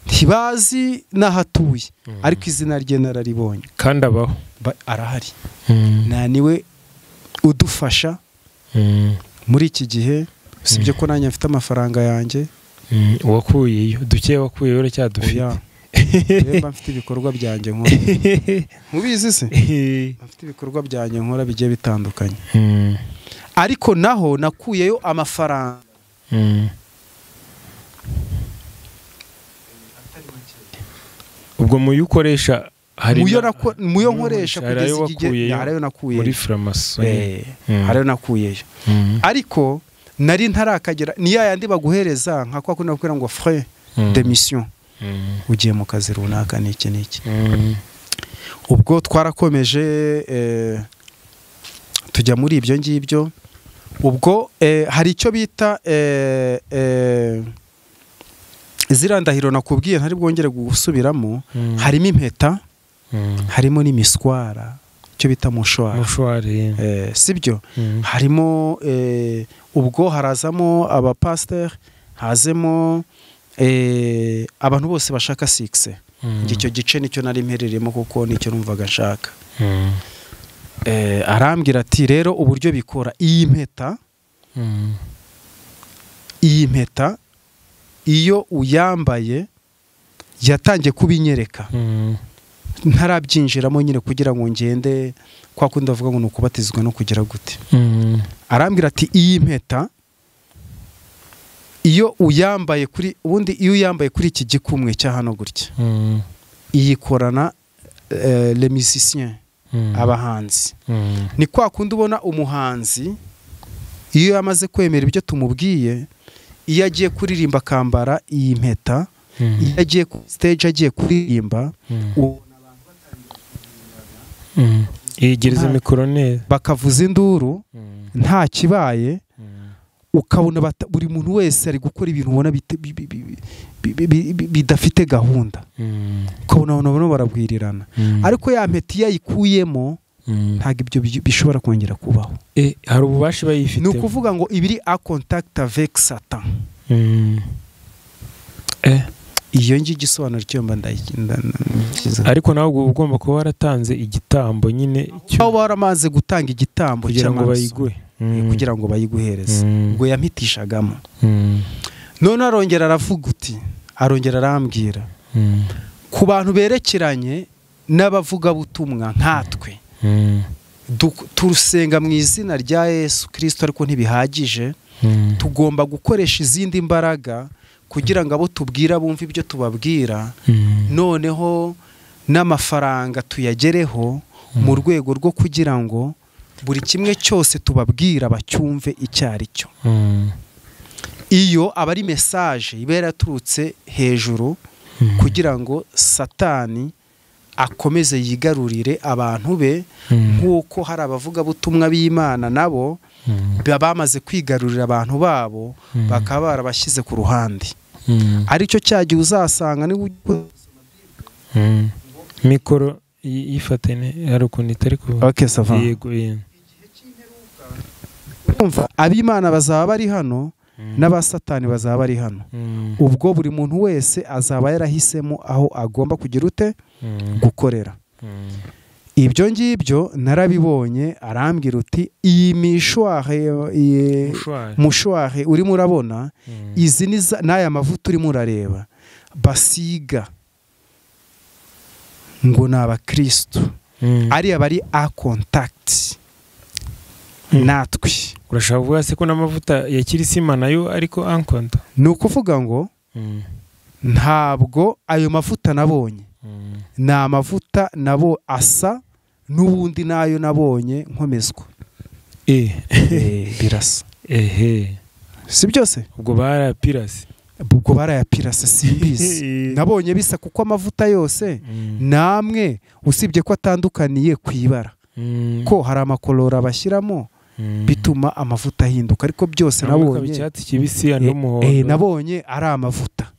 ntibazi n'ahatuye, ariko izina rye nararibonye kandi abaho, arahari. Nta niwe udufasha muri iki gihe, usibye ko nanjye mfite amafaranga yanjye wakuyeyo duke, wakuyeyo uracyadufite. Mba mfite ibikorwa byanjye nkora, mubizi se, mfite ibikorwa byanjye nkora bigiye bitandukanye, ariko naho nakuyeyo amafaranga Ubwo muyo ukoresha hari muyo nkoresha kugeza igihe harayo nakuyeyo muri franc-maçon, harayo nakuyeyo, ariko nari ntarakagera ni yayandi baguhereza nka kwa kundi bakubwira ngo frais de mission, ugiye mu kazi runaka n'iki n'iki. Ubwo twarakomeje tujya muri ibyo ngibyo. Ubwo hari icyo bita zirandahiro nakubwiye ntari bwongere gusubiramo, harimo impeta, harimo n'imiswara, icyo bita mouchoir, sibyo, harimo ubwo harazamo abapasteur, hazemo abantu bose bashaka success. Icyo gice nicyo nari mpereremo kuko nicyo numvaga nshaka. Arambwira ati rero uburyo bikora iyi mpeta, iyi mpeta iyo uyambaye, yatangiye kubinyereka ntarabyinjiramo nyine kugira ngo ngende kwa kundi avuga ngo nukubatizwa no kugira gute. Arambwira ati iyi mpeta iyo uyambaye kuri ubundi, iyo uyambaye kuri iki gikumwe cya hano gutya, iyikorana les musiciens, abahanzi. Ni kwa kundi ubona umuhanzi iyo yamaze kwemera ibyo tumubwiye, iyo agiye kuririmba akambara iyi mpeta, iyo agiye ku stage agiye kuririmba, yegereza mikoro neza, bakavuza induru nta kibaye, ukabona buri muntu wese ari gukora ibintu ubona bidafite gahunda, ukabona abantu barabwirirana. Ariko ya mpeta iyo ayikuyemo ntabwo ibyo bishobora kongera kubaho. Hari ububasha bayifite, ni ukuvuga ngo ibiri a contact avec Satan. Iyo ngi igisobanuro cyo mba ndayikiza. Ariko nawe ugomba kuba waratanze igitambo nyine, aho waramaze gutanga igitambo kugira ngo bayiguhe, kugira ngo bayiguhereze. Ubwo yampitishagamo. None arongera aravuga uti, arongera arambwira ku bantu berekeranye n'abavuga butumwa nkatwe, turusenga mu izina rya Yesu Kristo, ariko ntibihagije, tugomba gukoresha izindi mbaraga kugira ngo abo tubwira bumve ibyo tubabwira, noneho n'amafaranga tuyagereho mu rwego rwo kugira ngo buri kimwe cyose tubabwira bacyumve icyo ari cyo. Iyo aba ari message iba yaraturutse hejuru kugira ngo Satani akomeze yigarurire abantu be, nk'uko hari abavuga butumwa b'Imana nabo bamaze kwigarurira abantu babo bakaba barabashyize ku ruhande. Aricyo cyagiye uzasanga ni mikoro yifatene hari ukuntu itari ku. Okay, ça va. Yego. Umva, ab'Imana bazaba bari hano n'abasatani bazaba bari hano. Ubwo buri muntu wese azaba yarahisemo aho agomba kugira ute gukorera. Ibyo ngibyo narabibonye. Arambwira uti iyi mishware, mushware urimo urabona, izi n'aya mavuta urimo urareba basiga Ngo ni abakristo ari abari a contact natwe. Urashaka kuvuga se ko n'amavuta ya kirisima nayo ariko en contact? Ni ukuvuga ngo ntabwo ayo mavuta nabonye ni amavuta nabo asa n'ubundi nayo nabonye nkomezwa. Birasa. Si byose? Ubwo barayapirase. Ubwo barayapirase simbizi. Nabonye bisa kuko amavuta yose namwe usibye ko atandukaniye ku ibara. Ko hari amakolora bashyiramo bituma amavuta ahinduka, ariko byose nabonye icyatsi kibisi n'umuhondo. Nabonye ari amavuta.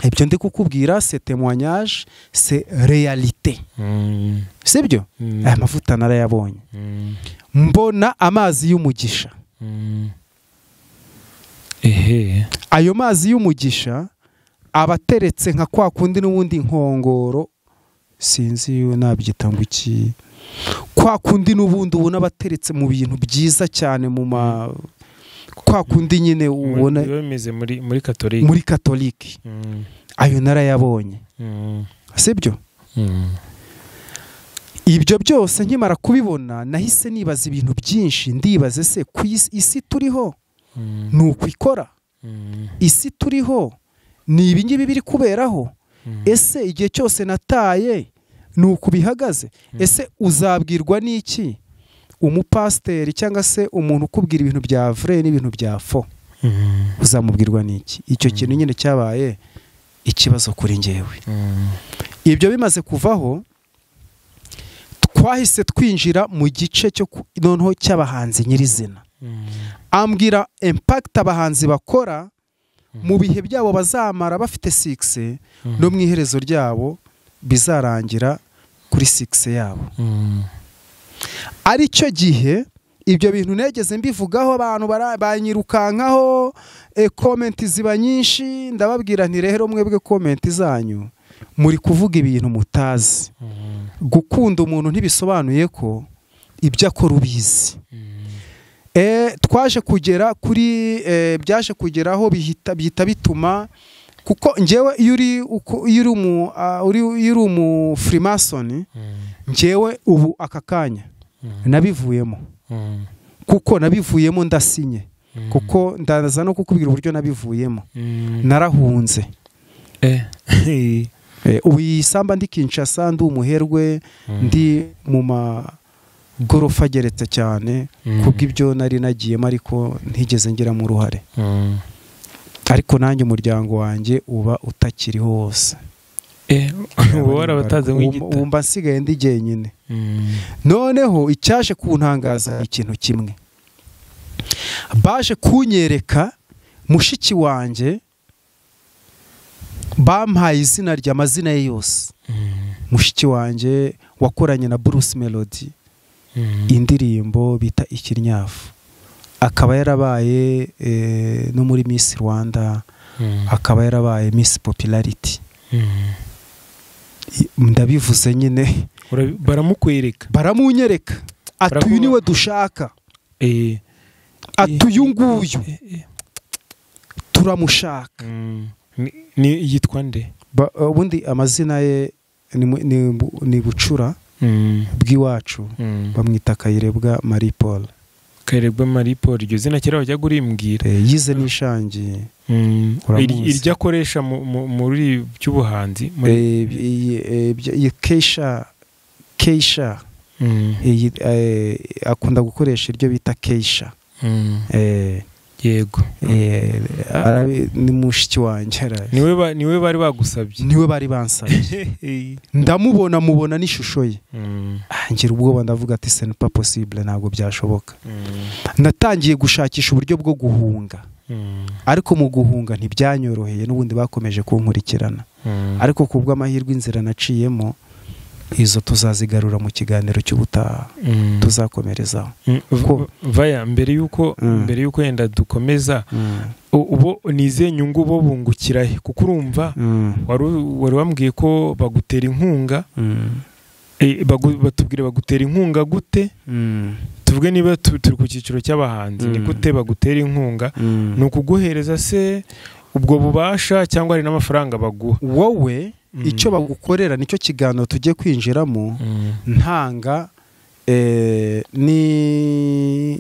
Ibyo ndi kukubwira c'est témoignage, c'est réalité. Sibyo? Aya mavuta narayabonye. Mbona amazi y'umugisha. Ayo mazi y'umugisha abateretse nka kwa kundi n'ubundi inkongoro, sinzi nabyita ngo iki, kwa kundi n'ubundi ubona abateretse mu bintu byiza cyane mu ma kwa kundi nyine ubona bimeze muri Katolike. Muri Katolike. Ayo narayabonye. Sibyo? Ibyo byose nkimara kubibona nahise nibaza ibintu byinshi, ndibaze se ku isi turiho ni uko ikora? Isi turiho ni ibi ngibi biri kuberaho? Ese igihe cyose nataye ni uko bihagaze? Ese uzabwirwa n'iki umupasiteri cyangwa se umuntu ukubwira ibintu bya vrai n'ibintu bya faux? Uzamubwirwa n'iki? Icyo kintu nyine cyabaye ikibazo kuri njyewe. Ibyo bimaze kuvaho twahise twinjira mu gice cyo noneho cy'abahanzi nyirizina. Ambwira impact abahanzi bakora mu bihe byabo bazamara bafite 6 no mu iherezo ryabo bizarangira kuri 6 yabo. Ari cyo gihe ibyo bintu negeze mbivugaho abantu banyirukankaho, comment ziba nyinshi, ndababwira nti rero mwebwe comment zanyu muri kuvuga ibintu mutazi. Gukunda umuntu ntibisobanuye ko ibyo akora ubizi. Twaje kugera kuri byaje kugeraho bihita bituma, kuko njyewe iyo uri umu Freemason, njyewe ubu aka kanya nabivuyemo. Kuko nabivuyemo ndasinye. Kuko ndaza no kukubwira uburyo nabivuyemo. Narahunze. Ubu isamba ndi Kinshasa, ndi umuherwe, ndi mu magorofa ageretse cyane kubw'ibyo nari nagiyemo, ariko ntigeze ngira mu ruhare. Ariko nanjye umuryango wanjye uba utakiriho wose. Ubu mba nsigaye ndi jyenyine. Noneho icyaje kuntangaza ikintu kimwe, baje kunyereka mushiki wanjye, bampaye izina ry'amazina ye yose. Mushiki wanjye wakoranye na Bruce Melody indirimbo bita Ikinyafu, akaba yarabaye no muri Miss Rwanda, akaba yarabaye Miss Popularity. Ndabivuze nyine baramukwereka, baramunyereka ati uyu niwe dushaka, ati uyu nguyu turamushaka. Ni yitwa nde? Ubundi amazina ye ni Bucura bw'iwacu, bamwita Kayirebwa Marie Paul. Kayirebwa Marie Paul, iryo zina kera wajya urimbwira. Yize n'ishangi. Iryo akoresha muri by'ubuhanzi Keisha, akunda gukoresha iryo bita Keisha. Yego. Ni mushiki wanjye. Niwe bari bagusabye. Niwe bari bansabye. Ndamubona mubona n'ishusho ye. Ngira ubwoba ndavuga ati c'est pas possible, ntabwo byashoboka. Natangiye gushakisha uburyo bwo guhunga. Ariko mu guhunga ntibyanyoroheye, n'ubundi bakomeje kunkurikirana. Ariko kubw'amahirwe inzira naciyemo izo tuzazigarura mu kiganiro cy'ubutaha, tuzakomerezaho. Vaya, mbere yuko yenda dukomeza, ubo nize nyungu bo bungukira he? Kuko urumva wari wambwiye ko bagutera inkunga, batubwire bagutera inkunga gute? Tuvuge niba turi ku cyiciro cy'abahanzi, ni gute bagutera inkunga? Ni ukuguhereza se ubwo bubasha cyangwa hari n'amafaranga baguha? Wowe Icyo bagukorera nicyo kiganiro tujye kwinjiramo, ntanga ni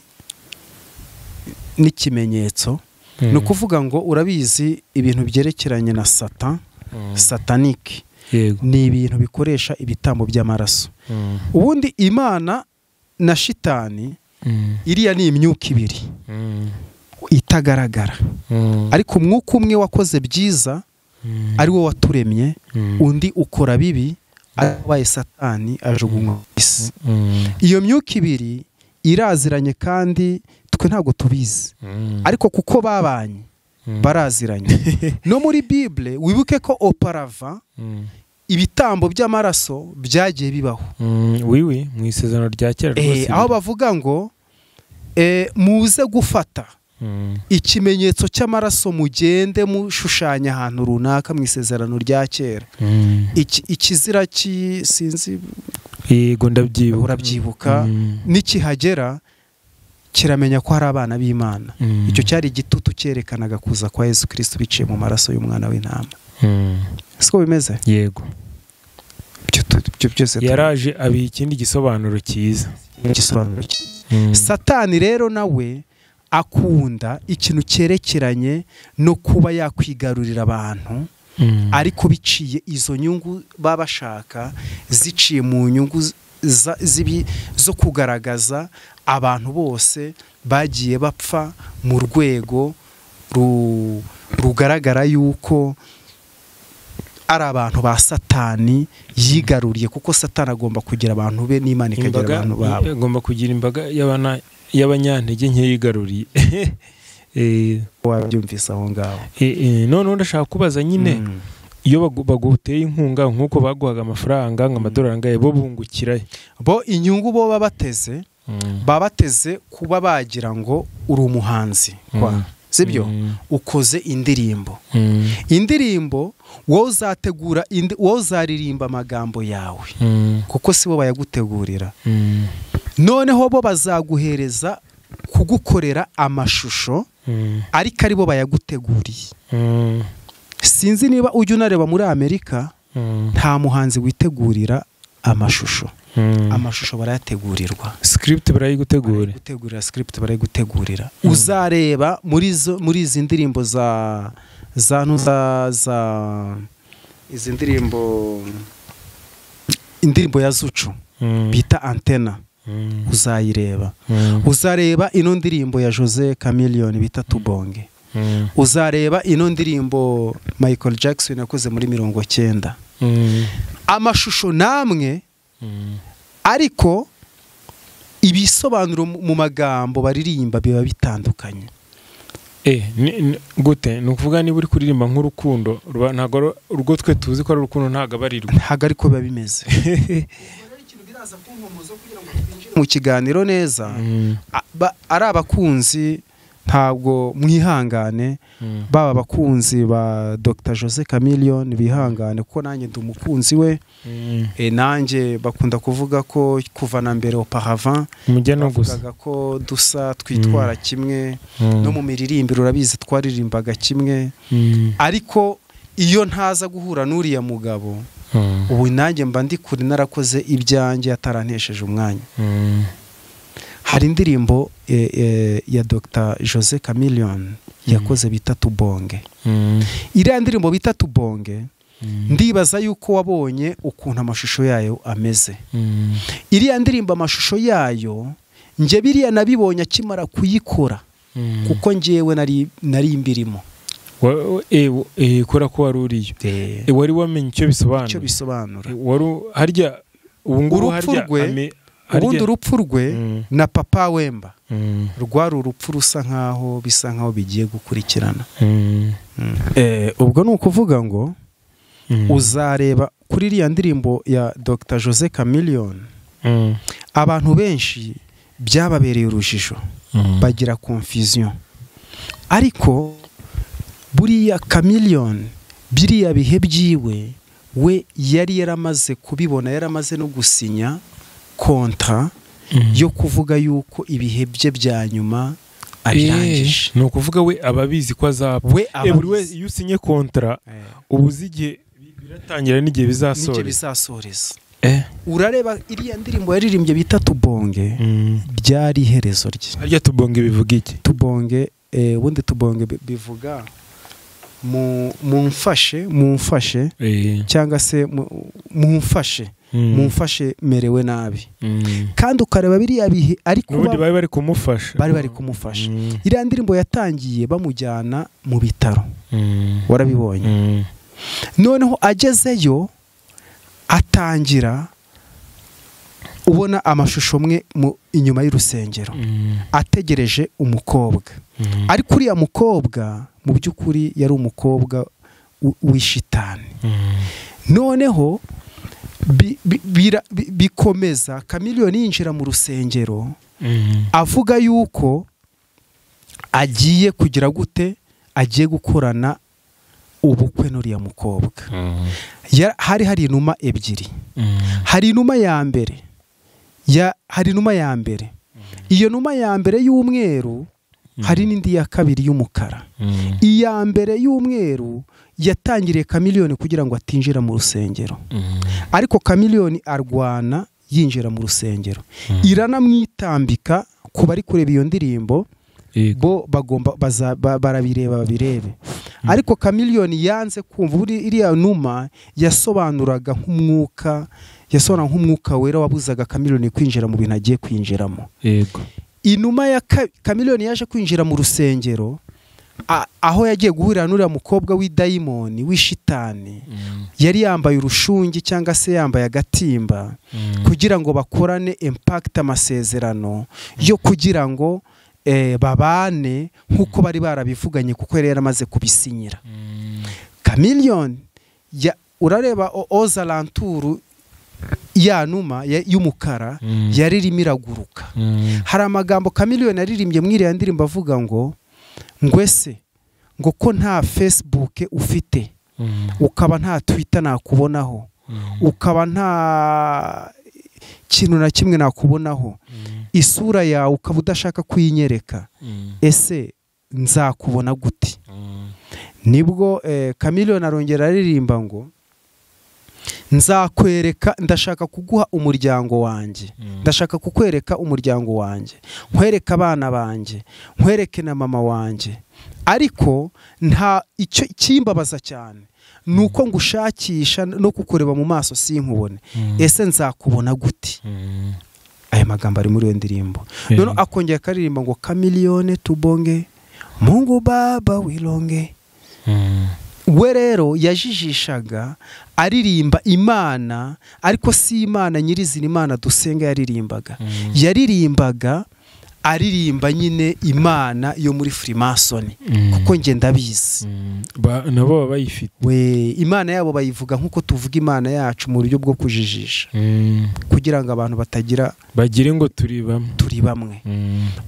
n'ikimenyetso. Ni ukuvuga ngo urabizi ibintu byerekeranye na Satan, satanic, ni ibintu bikoresha ibitambo by'amaraso. Ubundi Imana na shitani iriya ni imyuka ibiri itagaragara, ariko umwuka umwe wakoze byiza ari wo waturemye, undi ukora bibi abaye Satani ajugunywa ku isi. Iyo myuka ibiri iraziranye kandi twe ntabwo tubizi, ariko kuko babanye baraziranye. No muri Bible wibuke ko oparava ibitambo by'amaraso byagiye bibaho. Wiwi mu isezerano rya kera rwose, aho bavuga ngo muze gufata ikimenyetso cy'amaraso mugende mushushanya ahantu runaka mu isezerano rya kera. Ikizira sinzi, yego ndabyibuka, urabyibuka, nikihagera kiramenya ko hari abana b'Imana. Icyo cyari igitutu cyerekanaga kuza kwa Yesu Kristo biciye mu maraso y'umwana w'intama. Siko bimeze? Yego. Yaraje abiha ikindi gisobanuro cyiza. Satani rero nawe akunda ikintu cyerekeranye no kuba yakwigarurira abantu, ariko biciye izo nyungu babashaka ziciye mu nyungu zo kugaragaza abantu bose bagiye bapfa mu rwego rugaragara yuko ari abantu ba Satani yigaruriye, kuko Satani agomba kugira abantu be n'Imana ikagira abantu babo. Agomba kugira imbaga y'abanyantege nke yigaruriye. Wabyumvise aho ngaho. None ndashaka kubaza nyine, iyo baguteye inkunga nk'uko baguhaga amafaranga nk'amadolari angahe, bo bungukira bo inyungu bo babateze, babateze kuba bagira ngo uri umuhanzi kwa sibyo, ukoze indirimbo, indirimbo wowe uzategura, wowe uzaririmba amagambo yawe, kuko si bo bayagutegurira. Noneho bo bazaguhereza kugukorera amashusho, ariko ari bo bayaguteguriye. Sinzi niba ujya unareba muri Amerika, nta muhanzi witegurira amashusho. Amashusho barayategurirwa, script barayigutegurira, gutegurira script barayigutegurira. Uzareba muri izi ndirimbo za za izi ndirimbo, indirimbo ya Zucu bita Antena, uzayireba. Uzareba ino ndirimbo ya Jose Chameleone bita Tubonge. Uzareba ino ndirimbo Michael Jackson yakoze muri 90. Amashusho namwe, ariko ibisobanuro mu magambo baririmba biba bitandukanye. Gute? Ni ukuvuga niba uri kuririmba nk'urukundo, ntago urwo twe tuzi ko ari urukundo, ntago abarirwa, ntago ariko biba bimeze. Mu kiganiro neza, ari abakunzi ntabwo mwihangane, baba abakunzi ba Dr Jose Chameleone bihangane, kuko nanjye ndi umukunzi we. Nanjye bakunda kuvuga ko kuva na mbere auparavant bavugaga ko dusa, twitwara kimwe, no mu miririmbire urabizi twaririmbaga kimwe. Ariko iyo ntaza guhura n'uriya mugabo, ubu nanjye mba ndi kure narakoze ibyanjye atarantesheje umwanya. Hari indirimbo ya Dr Jose Chameleone yakoze bita Tubonge. Iriya ndirimbo bita Tubonge, ndibaza yuko wabonye ukuntu amashusho yayo ameze. Iriya ndirimbo amashusho yayo nje biriya nabibonye akimara kuyikora, kuko njewe nari imbirimo. Kora ko wari uriyo, wari wamenye icyo bisobanura, icyo bisobanura. Wari harya ubu ngubu harya ubundi urupfu rwe na Papa Wemba rwari urupfu rusa nkaho bisa nkaho bigiye gukurikirana. Ubwo ni ukuvuga ngo uzareba kuri iriya ndirimbo ya Dr Jose Chameleone, abantu benshi byababereye urujijo, bagira confusion. Ariko buriya Chameleone biriya bihe byiwe we yari yaramaze kubibona, yaramaze no gusinya kontra yo kuvuga yuko ibihe bye bya nyuma abirangije. Ni ukuvuga we ababizi ko azapfa. Buri wese iyo usinye kontra ubuzi igihe Biratangira n'igihe bizasoreza. Urareba iriya ndirimbo yaririmbye bita Tubonge, byari iherezo rye. Harya Tubonge bivuga iki? Tubonge, ubundi Tubonge bivuga mumfashe cyangwa se mumfashe merewe nabi. Kandi ukareba biriya bihe ariko n'ubundi bari bari kumufasha. Bari bari kumufasha. Iriya ndirimbo yatangiye bamujyana mu bitaro. Warabibonye. Noneho agezeyo atangira ubona amashusho mwe inyuma y'urusengero ategereje umukobwa. Ariko uriya mukobwa mu by'ukuri yari umukobwa w'ishitani. Noneho bikomeza Chameleone yinjira mu rusengero avuga yuko agiye kugira gute, agiye gukorana ubukwe n'uriya mukobwa. Hari inuma ebyiri. Hari inuma ya mbere iyo numa ya mbere y'umweru, hari n'indi ya kabiri y'umukara. Iya mbere y'umweru yatangiriye Chameleone kugira ngo atinjira mu rusengero. Ariko Chameleone arwana yinjira mu rusengero. Iranamwitambika ku bari kureba iyo ndirimbo, bo bagomba barabireba babirebe. Ariko Chameleone yanze kumva. Iriya numa yasobanuraga nk'umwuka, yasobanura nk'umwuka wera wabuzaga Chameleone kwinjira mu bintu agiye kwinjiramo. Yego. Inuma ya Chameleone yaje kwinjira mu rusengero aho yagiye guhurira n'uriya mukobwa w'idayimoni w'ishitani. Yari yambaye urushungi cyangwa se yambaye agatimba kugira ngo bakorane impact, amasezerano yo kugira ngo babane nkuko bari barabivuganye, kuko yari yaramaze kubisinyira. Chameleone urareba ozalanturu ya numa y'umukara yari irimo iraguruka. Hari amagambo Chameleone yaririmbye muri iriya ndirimbo avuga ngo ngwese ngo ko nta Facebook ufite, ukaba nta Twitter nakubonaho, ukaba nta kintu na kimwe nakubonaho, isura yawe ukaba udashaka kuyinyereka, ese nzakubona gute? Nibwo Chameleone arongera aririmba ngo nzakwereka, ndashaka kuguha umuryango wanjye, ndashaka kukwereka umuryango wanjye, nkwereke abana banjye, nkwereke na mama wanjye. Ariko nta icyo kimbabaza cyane nuko ngushakisha no kukureba mu maso sinkubone, ese nzakubona gute? Aya magambo ari muri iyo ndirimbo. None akongera akaririmba ngo Chameleone tubonge, Mungu baba wilonge. We rero yajijishaga aririmba Imana, ariko si Imana nyirizina Imana dusenga yaririmbaga. Yaririmbaga aririmba nyine Imana yo muri Freemason, kuko nge ndabizi. Nabo bayifite. We Imana yabo bayivuga nkuko tuvuga Imana yacu mu buryo bwo kujijisha, kugira ngo abantu batagira bagire ngo turi bamwe.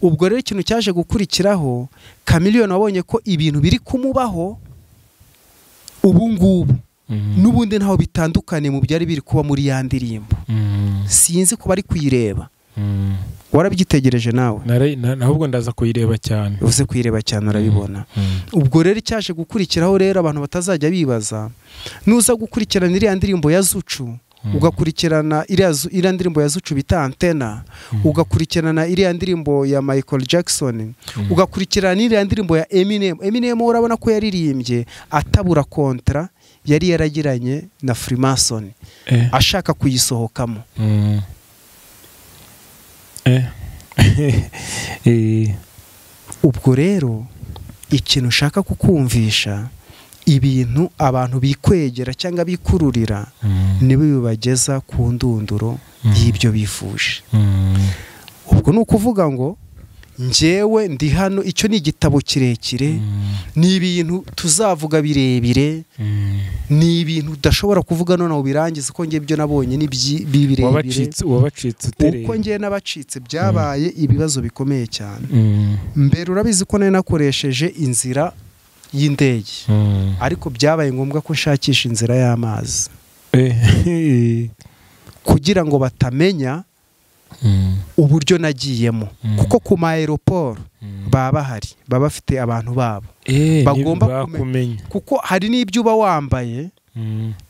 Ubwo rero ikintu cyaje gukurikiraho, Chameleone wabonye ko ibintu biri kumubaho ubu ngubu n'ubundi ntaho bitandukanye mu byari biri kuba muri ya ndirimbo. Sinzi kuba ari kuyireba. Warabyitegereje nawe? Ahubwo ndaza kuyireba cyane. Uze kuyireba cyane urabibona. Ubwo rero cyaje gukurikiraho rero abantu batazajya bibaza, nuza gukurikirana iriya ndirimbo ya Zucu, ugakurikirana iriya ndirimbo ya Zucu bita Antena, ugakurikirana iriya ndirimbo ya Michael Jackson, ugakurikirana iriya ndirimbo ya Eminem. Eminem urabona ko yaririmbye atabura kontra yari yaragiranye na Freemason, ashaka kuyisohokamo. Ubwo rero ikintu ushaka kukumvisha, ibintu abantu bikwegera cyangwa bikururira nibo bibageza ku ndunduro y'ibyo bifuje. Ubwo ni ukuvuga ngo njyewe ndi hano, icyo ni igitabo kirekire, ni ibintu tuzavuga birebire, ni ibintu udashobora kuvuga none ubirangize, uko ngiye ibyo nabonye ni birebire. Wabacitse utereye. Uko ngiye nabacitse byabaye ibibazo bikomeye cyane. Mbere urabizi ko nari nakoresheje inzira y'indege, ariko byabaye ngombwa ko nshakisha inzira y'amazi kugira ngo batamenya uburyo nagiyemo, kuko ku ma aeroport baba bahari, baba bafite abantu babo bagomba kumenya, kuko hari n'ibyo uba wambaye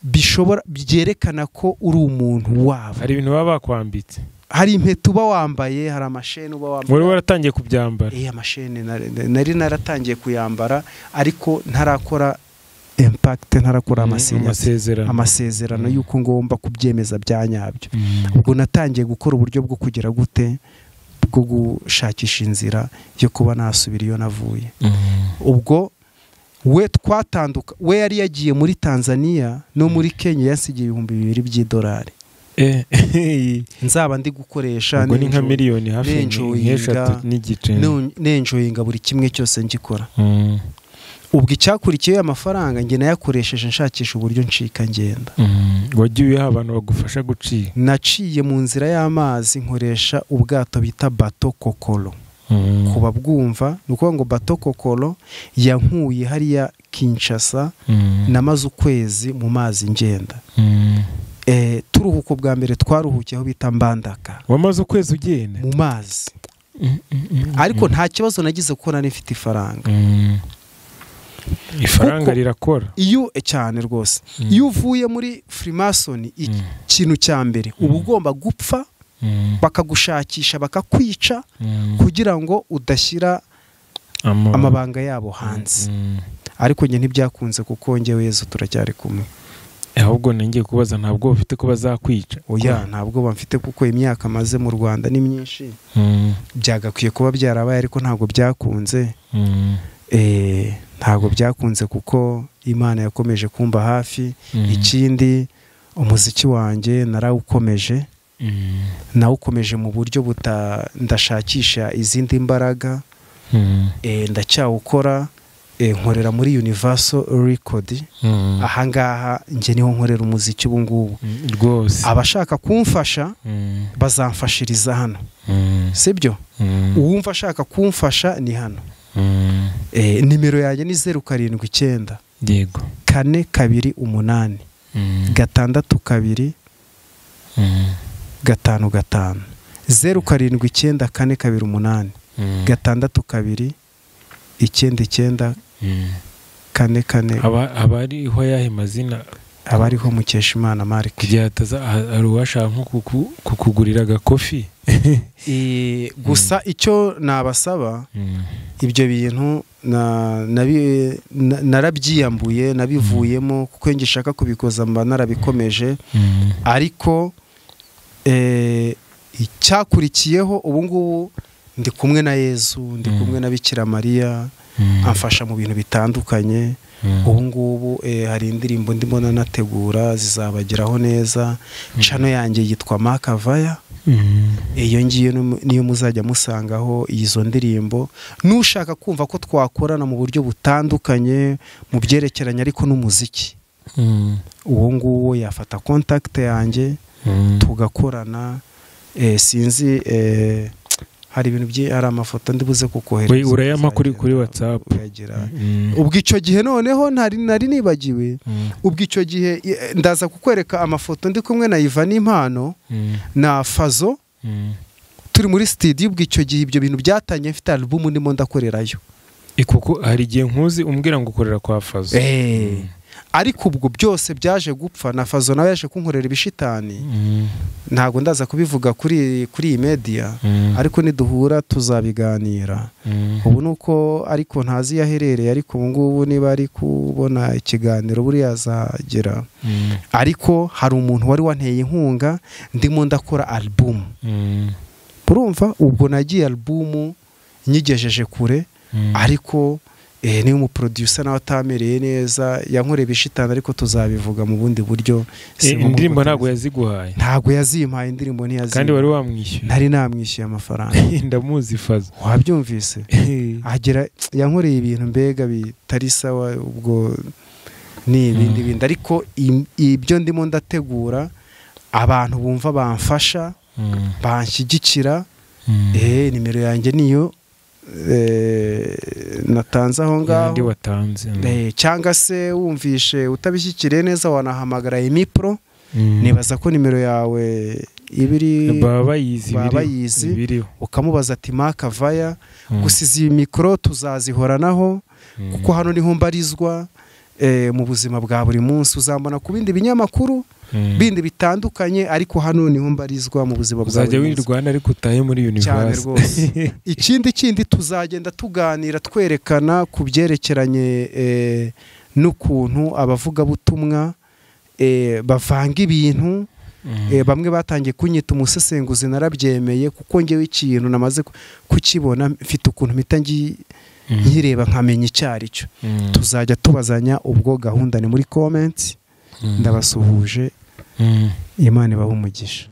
Bishobora byerekana ko uri umuntu wabo. Hari ibintu baba bakwambitse, hari impeta uba wambaye, hari amashene uba wambaye. Wari waratangiye kubyambara? Amashene nari naratangiye kuyambara, ariko ntarakora impact, ntarakora amasezerano yuko ngomba kubyemeza bya nyabyo. Ubwo natangiye gukora uburyo bwo kugira gute, bwo gushakisha inzira yo kuba nasubira iyo navuye. Ubwo we twatanduka, we yari yagiye muri Tanzania no muri Kenya, yasigiye $2000 by'idolari. Nzaba ndi gukoresha ubwo ni nka miliyoni hafi 3.5, nenjoyinga buri kimwe cyose ngikora. Ubwo icyakurikiye amafaranga nge nayakoresheje nshakisha uburyo ncika ngenda. Wagiye abantu bagufasha gucika? Naciye mu nzira y'amazi nkoresha ubwato bita bato kokolo. Kuba bwumva ni ukuvuga ngo bato kokolo yankuye hariya Kinshasa, namaze ukwezi mu mazi ngenda. Turuhuko bwa mbere twaruhukiye aho bita Mbandaka. Wamaze ukwezi ugenda mu mazi? Ariko nta kibazo nagize kuko nari mfite ifaranga. Ifaranga rirakora iyo cyane rwose. Iyo uvuye muri Freemason, ikintu cya mbere uba ugomba gupfa, bakagushakisha bakakwica kugira ngo udashyira amabanga yabo hanze. Ariko njye ntibyakunze kuko njyewe Yezu turacyari kumwe. Ahubwo ngiye kubaza, ntabwo bafite ko bazakwica? Oya, ntabwo bamfite kuko imyaka maze mu Rwanda ni myinshi. Byagakwiye kuba byarabaye ariko ntabwo byakunze. Ntabwo byakunze kuko Imana yakomeje kumba hafi. Ikindi umuziki wanjye narawukomeje, nawukomeje mu buryo ndashakisha izindi mbaraga. Ndacyawukora, nkorera muri Universal Record. Ahangaha nge niho nkorera umuziki ubu ngubu rwose. Abashaka kumfasha bazamfashiriza hano, sibyo? Uwumva ashaka kumfasha ni hano. Nimero yanjye ni 079 yego 428 6 2 5 5 079 428 6 2 9 9 4 4. Abariho yahe mazina? Abariho Mukeshimana Mark. Kugira ataza ari uwashaka nko kukugurira agakofi. Gusa icyo nabasaba, ibyo bintu narabyiyambuye, nabivuyemo kuko ngishaka kubikoza mba narabikomeje. Ariko icyakurikiyeho ubu ngubu ndi kumwe na Yezu, ndi kumwe na Bikira Mariya, amfasha mu bintu bitandukanye. Ubu ngubu hari indirimbo ndimo nategura zizabageraho neza. Channel yanjye yitwa Makavaya. Iyo ngiyo niyo muzajya musangaho izo ndirimbo. Nushaka kumva ko twakorana mu buryo butandukanye mu byerekeranye ariko n'umuziki, uwo nguwo yafata contact yanjye tugakorana. Sinzi hari ibintu bye, hari amafoto ndibuze kukohereza. Urayampa kuri WhatsApp. Ubwo icyo gihe noneho nari nibagiwe. Ubwo icyo gihe ndaza kukwereka amafoto ndi kumwe na Ivan Impano na Fazo turi muri studio. Ubwo icyo gihe ibyo bintu byatangiye mfite album ndimo ndakorerayo. Kuko hari igihe nkuzi umbwira ngo ukorera kwa Fazo. Ariko ubwo byose byaje gupfa na Fazo nawe yaje kunkorera ibishitani. Ntago ndaza kubivuga kuri iyi media, ariko niduhura tuzabiganira. Ubu nuko ariko ntazi yaherereye, ariko ubu ngubu niba ari kubona ikiganiro buriya azagera. Ariko hari umuntu wari wanteye inkunga ndimo ndakora album. Urumva ubwo nagiye album nyigejeje kure, ariko ni umuproducer nawe atamereye neza, yankoreye ibishitani, ariko tuzabivuga mu bundi buryo. Indirimbo ntabwo yaziguhaye? Ntabwo yazimpaye, indirimbo ntiyazimpaye. Kandi wari wamwishyuye? Nari namwishyuye amafaranga. Ndamuzi Fazo. Wabyumvise? Agera yankoreye ibintu mbega bitari sawa, ubwo ni ibindi bindi. Ariko ibyo ndimo ndategura, abantu bumva bamfasha, banshyigikira. Nimero yanjye niyo natanze aho ngaho, cyangwa se wumvishe utabishyikiriye neza wanahamagara Emipro. Nibaza ko nimero yawe ibiri baba yizi, ukamubaza ati Makavaya. Gusa izi mikoro tuzazihoranaho kuko hano niho mbarizwa. Mu buzima bwa buri munsi uzambona ku bindi binyamakuru bindi bitandukanye, ariko hano niho mbarizwa mu buzima bwa buri munsi. Uzajya wirwana ariko utahe muri cyane university. Rwose. Ikindi kindi tuzagenda tuganira twerekana ku byerekeranye n'ukuntu abavugabutumwa bavanga ibintu. Bamwe batangiye kunyita umusesenguzi, narabyemeye kuko ngewe ikintu namaze kukibona mfite ukuntu mpita nkireba nkamenya icyo ari cyo. Tuzajya tubazanya, ubwo gahunda ni muri comment. Ndabasuhuje, Imana ibahe umugisha.